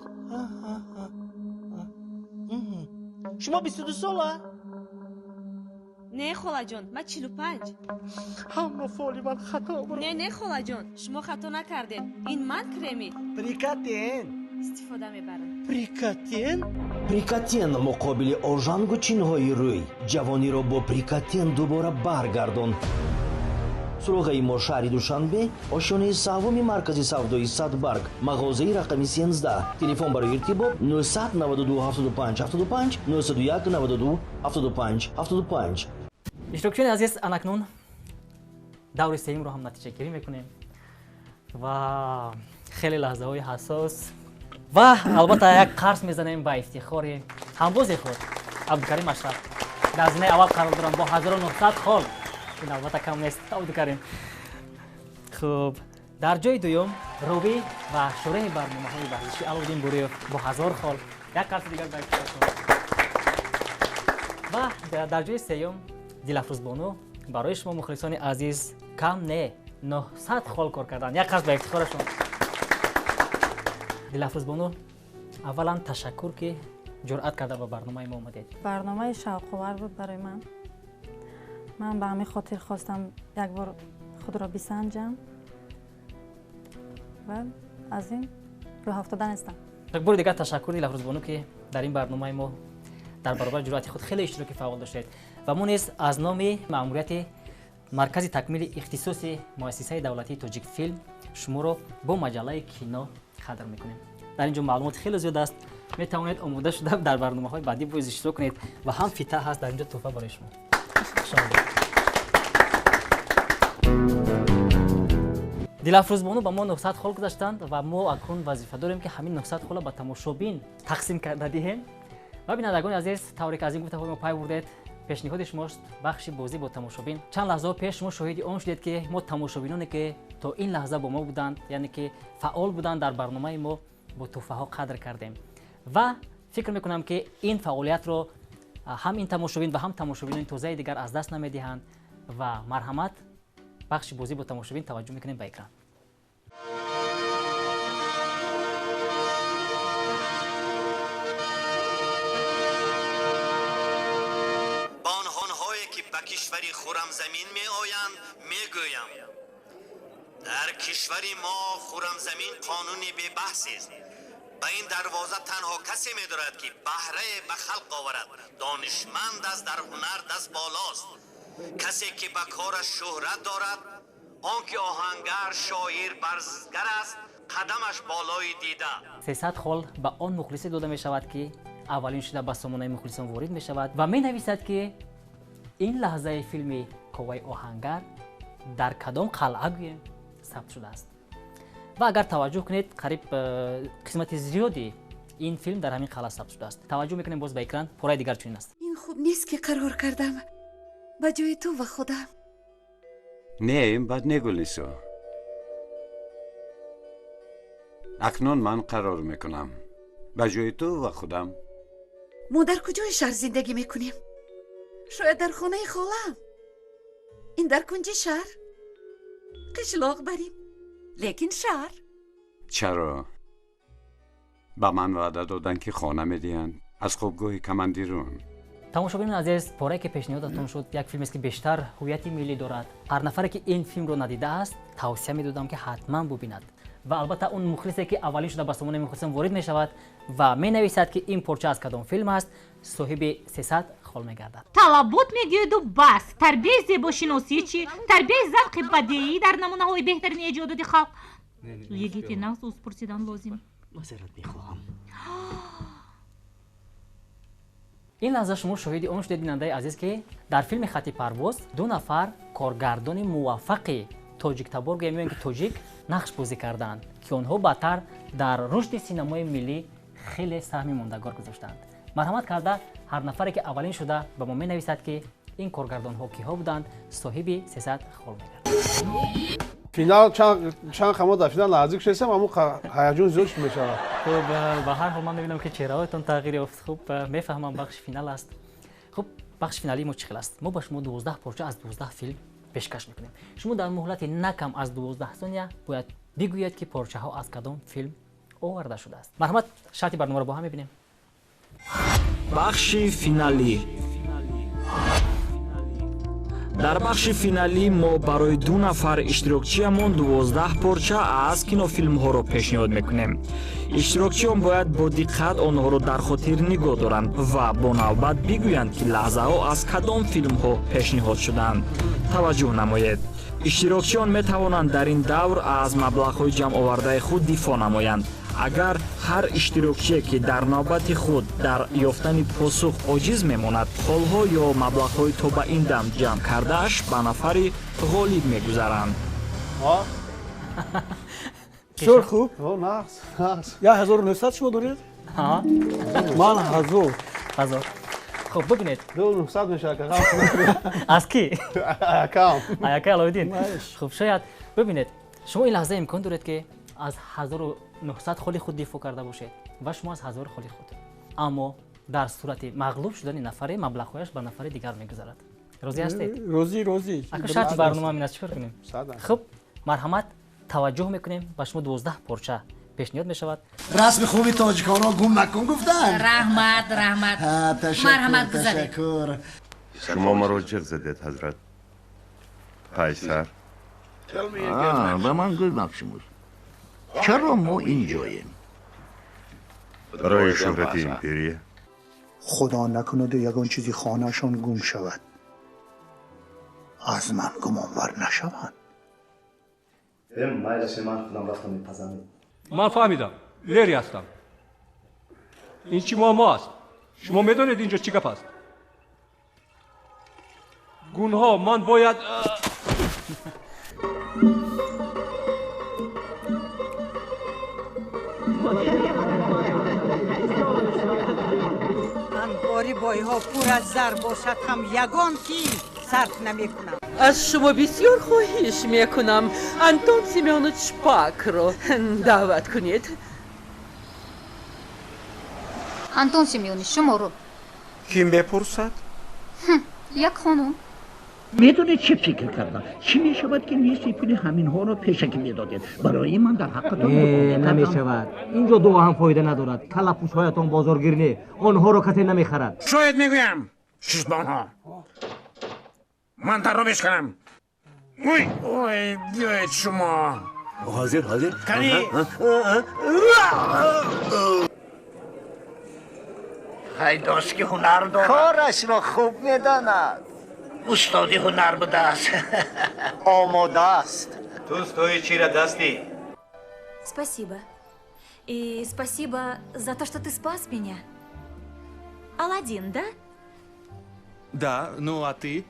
шумо 22 сола? Не, холаҷон, ман 45. Ҳама фоли ман хато буд. Не, не, холаҷон, шумо хато накардед. Ин ман креми Прикатен истифода мебарам. Прикатен? Прикатен муқобили ожангу чинҳои рӯй. Ҷавониро бо Прикатен дубора баргардон. Суроғаи мо шаҳри Душанбе, ошёнаи саввуми маркази савдои Садбарг, мағозаи рақами 13. Телефон барои иртибот 992 75 75 901 92 75 75. Иштирокчиёни азиз, анакнун даври сеюмро ҳам натиҷагирӣ мекунем ва хеле лаҳзаҳои ҳассос ва албатта як қарс мезанем ба ифтихори ҳамбози худ Абдукарим Ашраф. Дар зинаи аввал қарор дорам бо 1900 хол. Ин албатта кам нест, Абдукарим. Хуб, дар ҷои дуюм ровӣ ва шореҳи барномаҳои варзишӣ Аловуддин Буриев бо 1000 хол. Як қарси дигар ба ифтихоршон. Ва дар ҷои сеюм Дилафрӯзбону барои шумо мухлисони азиз кам не 900 хол кор кардан. Як қарс ба ифтихорашон. Дилафрӯзбону, аввалан ташаккур ки ҷуръат карда ба барномаи мо омадед. Барномаи шавқовар буд барои ман. Ман ба ҳамин хотир хостам як бор худро бисанҷам ва аз ин рӯҳафтода нестам. Як бори дигар ташаккур, Дилафрӯзбону, ки дар ин барномаи мо дар баробари ҷуръати худ хеле иштироки фаъол доштед ва мо низ аз номи маъмурияти маркази такмили ихтисоси муассисаи давлатии Тоҷикфилм шуморо бо маҷаллаи кино қадр мекунем. Дар ин ҷо маълумот хеле зиёд аст, метавонед омода шуда дар барномаҳои баъдӣ боз иштирок кунед ва ҳам фита ҳаст дар ин ҷо тӯҳфа барои шумо. Дилафрӯзбону ба мо 900 хол гузаштанд ва мо акнун вазифа дорем ки ҳамин 900 холро ба тамошобин тақсим карда диҳем. Ва бинандагони азиз, тавре ки аз ин гуфтаҳои мо пай бурдед, пешниҳоди шумост бахши бозӣ бо тамошобин. Чанд лаҳзаҳо пеш шумо шоҳиди он шудед ки мо тамошобиноне ки то ин лаҳза бо мо буданд, яъне ки фаъол буданд дар барномаи мо, бо тӯҳфаҳо қадр кардем ва фикр мекунам ки ин фаъолиятро ҳам ин тамошобин ва ҳам тамошобинони тозаи дигар аз даст намедиҳанд. Ва марҳамат, бахши бозӣ бо тамошобин, таваҷҷӯҳ мекунем ба экран. Ба онҳое ки ба кишвари Хуррамзамин меоянд мегӯям, дар кишвари мо Хуррамзамин қонуни бебаҳсест. Ба ин дарвоза танҳо касе медорад ки баҳрае ба халқ оварад, донишманд аст, дар ҳунар даст болост, касе ки ба кораш шӯҳрат дорад, он ки оҳангар, шоир, барзгар аст, қадамаш болои дида. 300 хол ба он мухлисе дода мешавад ки аввалин шуда ба сомонаи мухлисон ворид мешавад ва менависад ки ин лаҳзаи филми Коваи оҳангар дар кадом қалъа гӯем сабт шудааст. Ва агар таваҷҷӯҳ кунед, қариб қисмати зиёди ин филм дар ҳамин қалъа сабт шудааст. Таваҷҷӯҳ мекунем боз ба экран, пораи дигар чунин аст. Ин хуб нест ки қарор кардам ба ҷои ту ва худам. Не, ин бад не, Гулнисо. Акнун ман қарор мекунам ба ҷои ту ва худам. Мо дар куҷои шаҳр зиндагӣ мекунем? Шояд дар хонаи холаам. Ин дар кунҷи шаҳр. Қишлоқ барем, лекин шаҳр. Чаро? Ба ман ваъда доданд ки хона медиҳанд аз хобгоҳи командирон. Тамошобинони азиз, порае ки пешниҳодатон шуд як филмест ки бештар ҳуввияти миллӣ дорад. Ҳар нафаре ки ин филмро надидааст, тавсия медодам ки ҳатман бубинад. Ва албатта он мухлисе ки аввалин шуда ба сомонаи мухлисон ворид мешавад ва менависад ки ин порча аз кадом филм аст, соҳиби 300 хол мегардад. Талабот мегӯяду бас, тарбияи зебошиносӣ чӣ, тарбияи завқи бадеӣ дар намунаҳои беҳтарини эҷодоти халқ. Йигити нағз уз пурсидан лозим. Мазарат мехоҳам. Ин лаҳза шумо шоҳиди он шудед, бинандаи азиз, ки дар филми Хати парвоз ду нафар коргардони муваффақи тоҷиктабор, гӯем ё ин ки тоҷик, нақш бозӣ карданд, ки онҳо баъдтар дар рушди синамои миллӣ хеле саҳми мондагор гузоштанд. Марҳамат карда ҳар нафаре ки аввалин шуда ба мо менависад ки ин коргардонҳо киҳо буданд, соҳиби 300 хол мегардад. Финал чанд хамо дар финал наздик шудем, аммо ҳаяҷон зиёд мешавад. Хуб, ба ҳар ҳол ман мебинам ки чеҳраҳоятон тағйир ёфт. Хуб, мефаҳмам бахши финал аст. Хуб, бахши финалии мо чӣ хел аст? Мо ба шумо 12 порча аз 12 филм пешкаш мекунем. Шумо дар муҳлати на кам аз 12 сония бояд бигӯед ки порчаҳо аз кадом филм оварда шудааст. Марҳамат, шарти барномаро бо ҳам мебинем. Бахши финалӣ. Дар бахши финалӣ мо барои ду нафар иштирокчиямон 12 порча аз кинофилмҳоро пешниҳод мекунем. Иштирокчиён бояд бо диққат онҳоро дар хотир нигоҳ доранд ва бо навбат бигӯянд, ки лаҳзаҳо аз кадом филмҳо пешниҳод шудаанд. Таваҷҷӯҳ намоед. Иштирокчиён метавонанд дар ин давр аз маблағҳои ҷамъовардаи худ дифоъ намоянд. Агар ҳар иштирокчие ки дар навбати худ дар ёфтани посух оҷиз мемонад, холҳо ё маблағҳои то ба ин дам ҷамъ кардааш ба нафари ғолиб мегузаранд. Бисёр хуб. 1900 шумо доред? Ман 1000. 1000. Хуб, бибинед. 2900 мешавад. Аз ки? Аякам. Аяка Аловиддин. Хуб, шояд бибинед, шумо ин лаҳза имкон доред, ки аз 1900 холи худ дифоъ карда бошед ва шумо аз 1000 холи худ. Аммо дар сурати мағлуб шудани нафаре маблағҳояш ба нафари дигар мегузарад. Розӣ ҳастед? Розӣ, розӣ. Ака, шарти барнома ҳамин аст, чӣ кор кунем? Хуб, марҳамат, таваҷҷӯҳ мекунем, ба шумо 12 порча пешниҳод мешавад. Расми хуби тоҷиконро гум накун гуфтанд. Раҳмат, раҳмат. Марҳамат, ташаккур. Шумо маро ҷиғ задед, ҳазрат қайсар. Ба ман гӯй, Максимус, чаро мо инҷоем? Барои шӯҳрати империя. Худо накунаду ягон чизи хонаашон гум шавад, аз ман гумонбар нашаванд. Майлаше, ман худам рафтам мепазам. Ман фаҳмидам, Лери ҳастам. Ин чӣ муаммо аст? Шумо медонед, инҷо чӣ гап аст? Гунҳо, ман бояд. Анбори бойҳо пур аз зар бошад ҳам, ягон тин сарф намекунам. Аз шумо бисёр хоҳиш мекунам, Антон Семёныч Пакро даъват кунед. Антон Семёныч, шуморо. Кӣ мепурсад? Як хонум. Медонед, чӣ фикр кардам? Чӣ мешавад, ки нисфи пули ҳаминҳоро пешакӣ медодед барои ман, дар ҳаққатон? Намешавад. Инҷо дуо ҳам фоида надорад. Каллапӯшҳоятон бозоргир не, онҳоро касе намехарад. Шояд мегӯям чиз ба онҳо. Ман дарро мешканам. Ой, ой, биёед шумо. Ҳозир, ҳозир. Кани. Хайдост, ки ҳунар дорад, корашро хуб медонад. Устоди ҳунар будааст. Омода аст. Ту стои чирадастӣ. Спасибо. И спасибо за то, что ты спас меня. Аладдин, да? Да, ну а ты?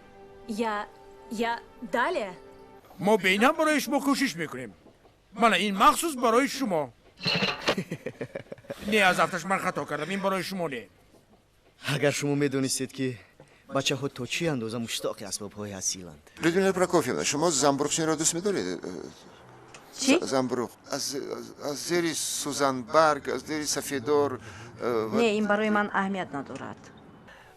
Я далее. Мо бейнам барои шумо кӯшиш мекунем. Мана ин махсус барои шумо. Не, аз афташ ман хато кардам, ин барои шумо не. Агар шумо медонистед, ки бачаҳо то чӣ андоза муштоқи асбобҳои асиланд. Людмила Прокофьевна, шумо замбуруғчиниро дӯст медоред? Чӣ? Замбуруғ аз зери сӯзанбарг, аз зери сафедор. Не, ин барои ман аҳамият надорад.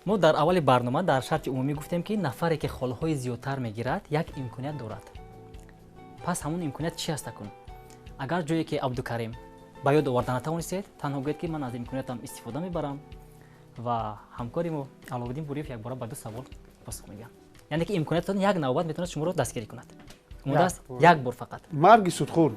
Мо дар аввали барнома дар шарти умумӣ гуфтем, ки нафаре ки холҳои зиёдтар мегирад, як имконият дорад. Пас ҳамон имконият чи аст акун? Агар ҷое ки Абдукарим ба ёд оварда натавонистед, танҳо гӯед, ки ман аз имкониятам истифода мебарам, ва ҳамкори мо Аловиддин Буриев якбора ба ду савол посух мегӯяд. Яъне ки имкониятатон як навбат метавонад шуморо дастгирӣ кунад. Омода аст? Як бор фақат. Марги судхӯр.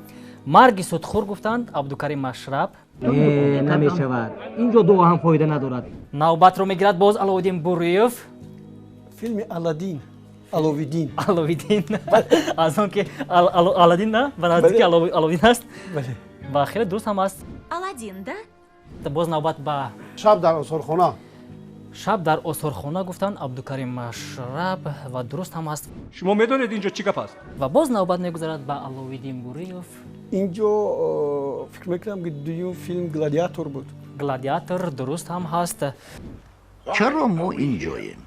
Марги судхӯр гуфтанд Абдукарим Машраб. Намешавад. Инҷо дуо ҳам фоида надорад. Навбатро мегирад боз Аловиддин Буриев. Филми Аладдин. Аловиддин. Аловиддин. Аз он ки Аладдин на ба наздики Аловиддин аст. Ва хеле дуруст ҳам аст. Аладдин, да? Боз навбат ба Шаб дар осорхона. Шаб дар осорхона гуфтанд Абдукарим Машраб ва дуруст ҳам аст. Шумо медонед, инҷо чӣ гап аст? Ва боз навбат мегузарад ба Аловиддин Буриев. Инҷо фикр мекунам, ки дуюм филм Гладиатор буд. Гладиатор дуруст ҳам ҳаст. Чаро мо инҷоем?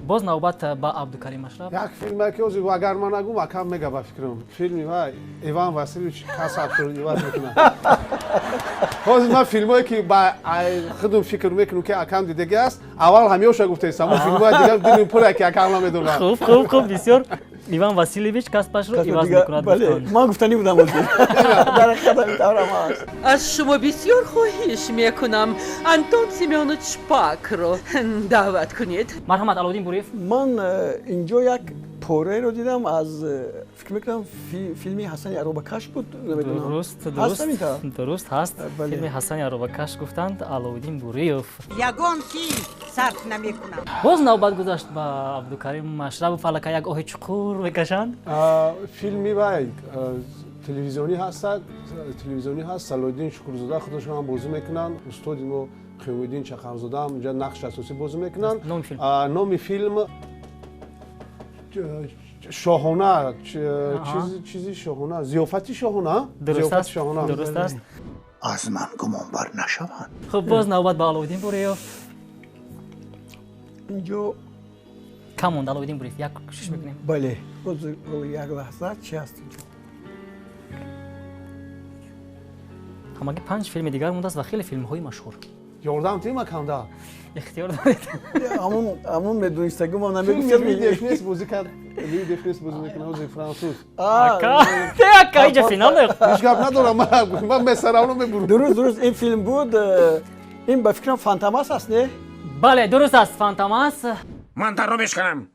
Боз навбат ба Абдукарим Машраб. Як филме ки ҳозир агар ман нагум, акам мега, ба фикрам филми ва Иван Василевич касабшо иваз мекунад. Ҳозир ман филмое ки ба худум фикр мекунам, ки акам дидаги аст, аввал ҳамёша гуфтаистам. Филмои дигар дилим пуре, ки акам намедонад. Хуб, хуб, хуб, бисёр. Иван Васильевич касбашро иваз мекунад. Бале, ман гуфтанӣ будам, дар ҳақиқат ҳамин таврам аст. Аз шумо бисёр хоҳиш мекунам, Антон Семёныч Шпакро даъват кунед. Марҳамат, Аловиддин Буриев. Ман инҷо як пораеро дидам аз, фикр мекунам, филми Ҳасани Аробакаш буд, намедонам. Дуруст, дуруст, дуруст ҳаст. Филми Ҳасани Аробакаш гуфтанд Аловиддин Буриев. Ягон филм сарф намекунам. Боз навбат гузашт ба Абдукарим Машрабов. Аллакай як оҳи чуқур мекашанд. Филми вай телевизионӣ ҳастад, телевизионӣ ҳаст. Салоҳиддин Шукурзода худашон ҳам бозӣ мекунанд, устоди мо Қиёмиддин Чақарзода ҳам инҷа нақши асосӣ бозӣ мекунанд. Номи филм шоҳона, чизи шоҳона, зиёфати шоҳона. Дуруст аст, дуруст аст. Аз ман гумонбар нашаванд. Хуб, боз навбат ба Аловиддин Буриев. Инҷо кам монд, Аловиддин Буриев, як кӯшиш мекунем. Бале, боз як лаҳза, чи ҳаст инҷо? Ҳамагӣ 5 филми дигар мондааст ва хеле филмҳои машҳур. Ёрдам тима канда. Ихтиёр доред. Ҳамун медонистагӣ мо намегуфтем. Луи Дефнес бозӣ кард. Луи Дефнес бозӣ мекунад, ози француз. Ака, ака, инҷа финал. Ҳеҷ гап надорам, ман месаравно мебурам. Дуруст, дуруст, ин филм буд. Ин ба фикрам Фантомас аст, не? Бале, дуруст аст, Фантомас. Ман дарро мешканам.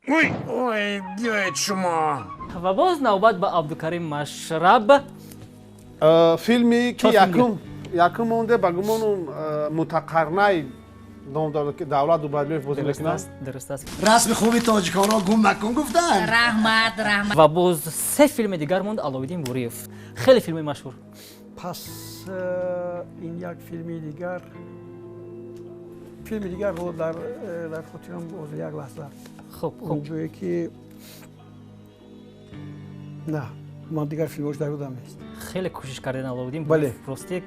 Ой, ой, биёед шумо. Ва боз навбат ба Абдукарим Машраб. Филми ки якум монде, ба гумонум, Мутақарнай ном дорад, ки Давлат Убайдуллоев бозӣ мекунад. Дуруст аст. Расми хуби тоҷиконро гум макун гуфтанд. Раҳмат, раҳмат. Ва боз 3 филми дигар монд, Аловиддин Буриев. Хеле филмҳои машҳур. Пас ин як филми дигар, филми дигар ҳоло дар хотирам, боз як лаҳза. Хуб, хуб. Онҷое ки на, ман дигар филмҳош дар ёдам нест. Хеле кӯшиш кардед, Аловиддин. Бале. Рости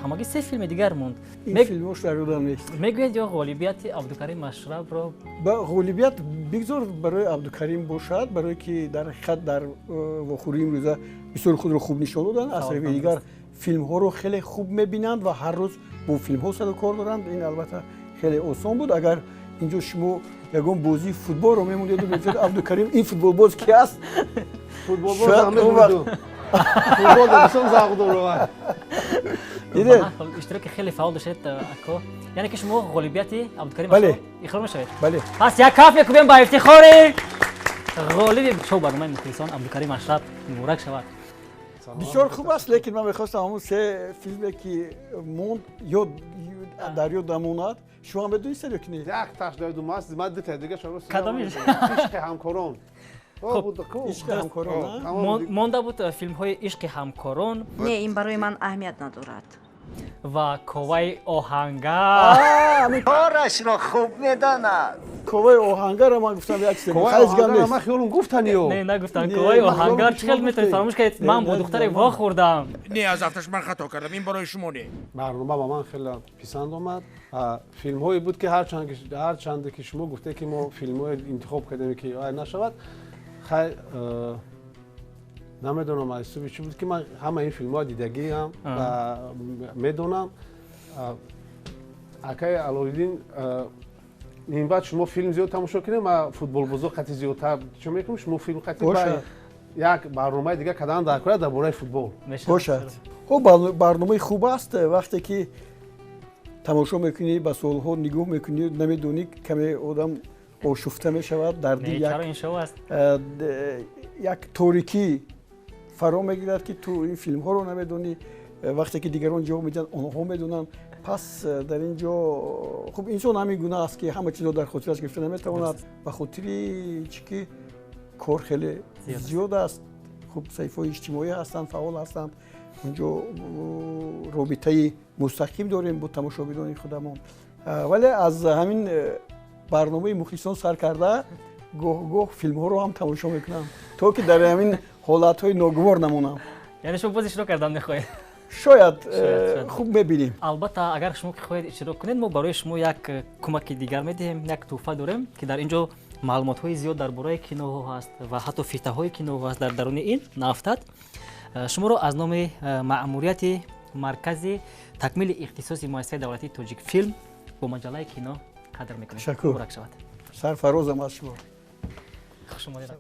ҳамагӣ 3 филми дигар монд. Ин филмҳош дар ёдам нест. Мегӯяд ё ғолибияти Абдукарим Машрабро? Ғолибият бигзор барои Абдукарим бошад, барое ки дар ҳақиқат дар вохӯрии имрӯза бисёр худро хуб нишон доданд. Аз тарафи дигар филмҳоро хеле хуб мебинанд ва ҳар рӯз бо филмҳо сару кор доранд. Ин албатта хеле осон буд. Агар инҷо шумо ягон бозии футболро мемондеду мегуфтед Абдукарим ин футболбоз ки аст? Футболбоз ҳам мемонду. Футбол бисёр завқ дорад. Дидед? Иштироки хеле фаъол доштед, ако. Яъне ки шумо ғолибияти Абдукарим иқрор мешавед? Бале. Пас як каф мекунем ба ифтихори ғолиби шоу барномаи мухлисон Абдукарим Машраб. Муборак шавад. Бисёр хуб аст, лекин ман мехостам ҳамун 3 филме ки монд ёд дар ёд намонад. Шумо медонистед ё ки не? Як таш дар ёдум аст, ман дутаи дига шумо. Кадомиш? Ишқи ҳамкорон. Ишқи ҳамкорон. Монда буд филмҳои Ишқи ҳамкорон. Не, ин барои ман аҳамият надорад. Ва Коваи оҳангар. Корашро хуб медонад. Коваи оҳангарро ман гуфтам як чиз. Коваи оҳангарро ман хиёлам гуфтаниё. Не, нагуфтан. Коваи оҳангар чӣ хел метавонед фаромӯш кардед? Ман бо духтаре вохӯрдам. Не, аз афташ ман хато кардам. Ин барои шумо не. Барнома ба ман хеле писанд омад. Филмҳое буд ки ҳарчанде ки шумо гуфте ки мо филмҳое интихоб кардем ки ай нашавад, хай намедонам аз ҳисоби чӣ буд ки ман ҳама ин филмҳоро дидагиам ва медонам. Акаи Аловиддин, ин баъд шумо филм зиёд тамошо кунед, ман футболбозо қати зиёдтар чӣ мекунам, шумо филм қати як барномаи дигар кадан дар кора дар бораи футбол. Бошад. Хуб, барномаи хуб аст. Вақте ки тамошо мекунӣ, ба суолҳо нигоҳ мекунӣ, намедонӣ, каме одам ошуфта мешавад, дар дил як торикӣ фаро мегирад ки ту ин филмҳоро намедонӣ. Вақте ки дигарон ҷавоб медиҳанд, онҳо медонанд. Пас дар ин ҷо хуб инсон ҳамин гуна аст ки ҳама чизро дар хотираш гирифта наметавонад, ба хотири чӣ ки кор хеле зиёд аст. Хуб, саҳифаҳои иҷтимоӣ ҳастанд, фаъол ҳастанд. Онҷо робитаи мустақим дорем бо тамошобинони худамон. Вале аз ҳамин барномаи мухлисон сар карда гоҳ-гоҳ филмҳоро ҳам тамошо мекунам, то ки дар ҳамин ҳолатҳои ногувор намонам. Яъне шумо боз иштирок кардан мехоҳед? Шояд, хуб мебинем. Албатта, агар шумо хоҳед иштирок кунед, мо барои шумо як кӯмаки дигар медиҳем, як тӯҳфа дорем ки дар ин ҷо маълумотҳои зиёд дар бораи киноҳо ҳаст ва ҳатто фитаҳои киноҳо ҳаст дар даруни ин наафтад. Шуморо аз номи маъмурияти маркази такмили ихтисоси муассисаи давлатии Тоҷикфилм бо маҷаллаи кино қадр мекунем. Ташаккур. Муборак шавад. Сарфарозам аз шумо. Хуш омадед.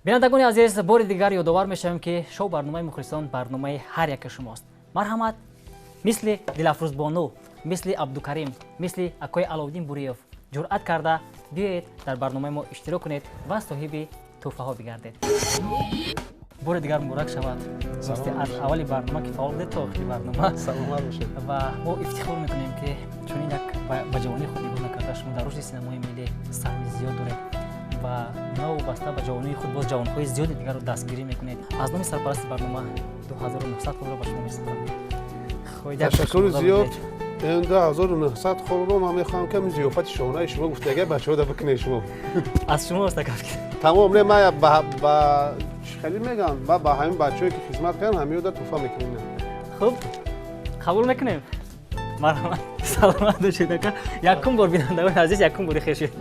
Бинандагони азиз, бори дигар ёдовар мешавем, ки шоу барномаи мухлисон барномаи ҳар яке шумост. Марҳамат, мисли Дилафрӯзбону, мисли Абдукарим, мисли акои Аловуддин Буриев ҷуръат карда биёед, дар барномаи мо иштирок кунед ва соҳиби тӯҳфаҳо бигардед. Бори дигар муборак шавад. Рости, аз аввали барнома ки фаъол будед то охири барнома. Саломат бошед. Ва мо ифтихор мекунем, ки чунин як ба ҷавонии худ нигоҳ накарда, шумо дар рушди синамои миллӣ саҳми зиёд доред ва новобаста ба ҷавонии худ боз ҷавонҳои зиёди дигарро дастгирӣ мекунед. Аз номи сарпарасти барнома 2900 холро ба шумо месупорам. Ташаккури зиёд. Ин 2900 холро ман мехоҳам, ки ҳамин зиёфати шоҳонаи шумо гуфтага бачаҳо да бикунед шумо. Аз шумо аст, ака. Тамом, не, ман ба хеле мегӯям, ба ҳамин бачаҳое ки хизмат кардам, ҳамиё да туҳфа мекунем. Хуб, қабул мекунем. Марҳамат, саломат бошед, ака. Якум бор, бинандагони азиз, якум бори хел шуд.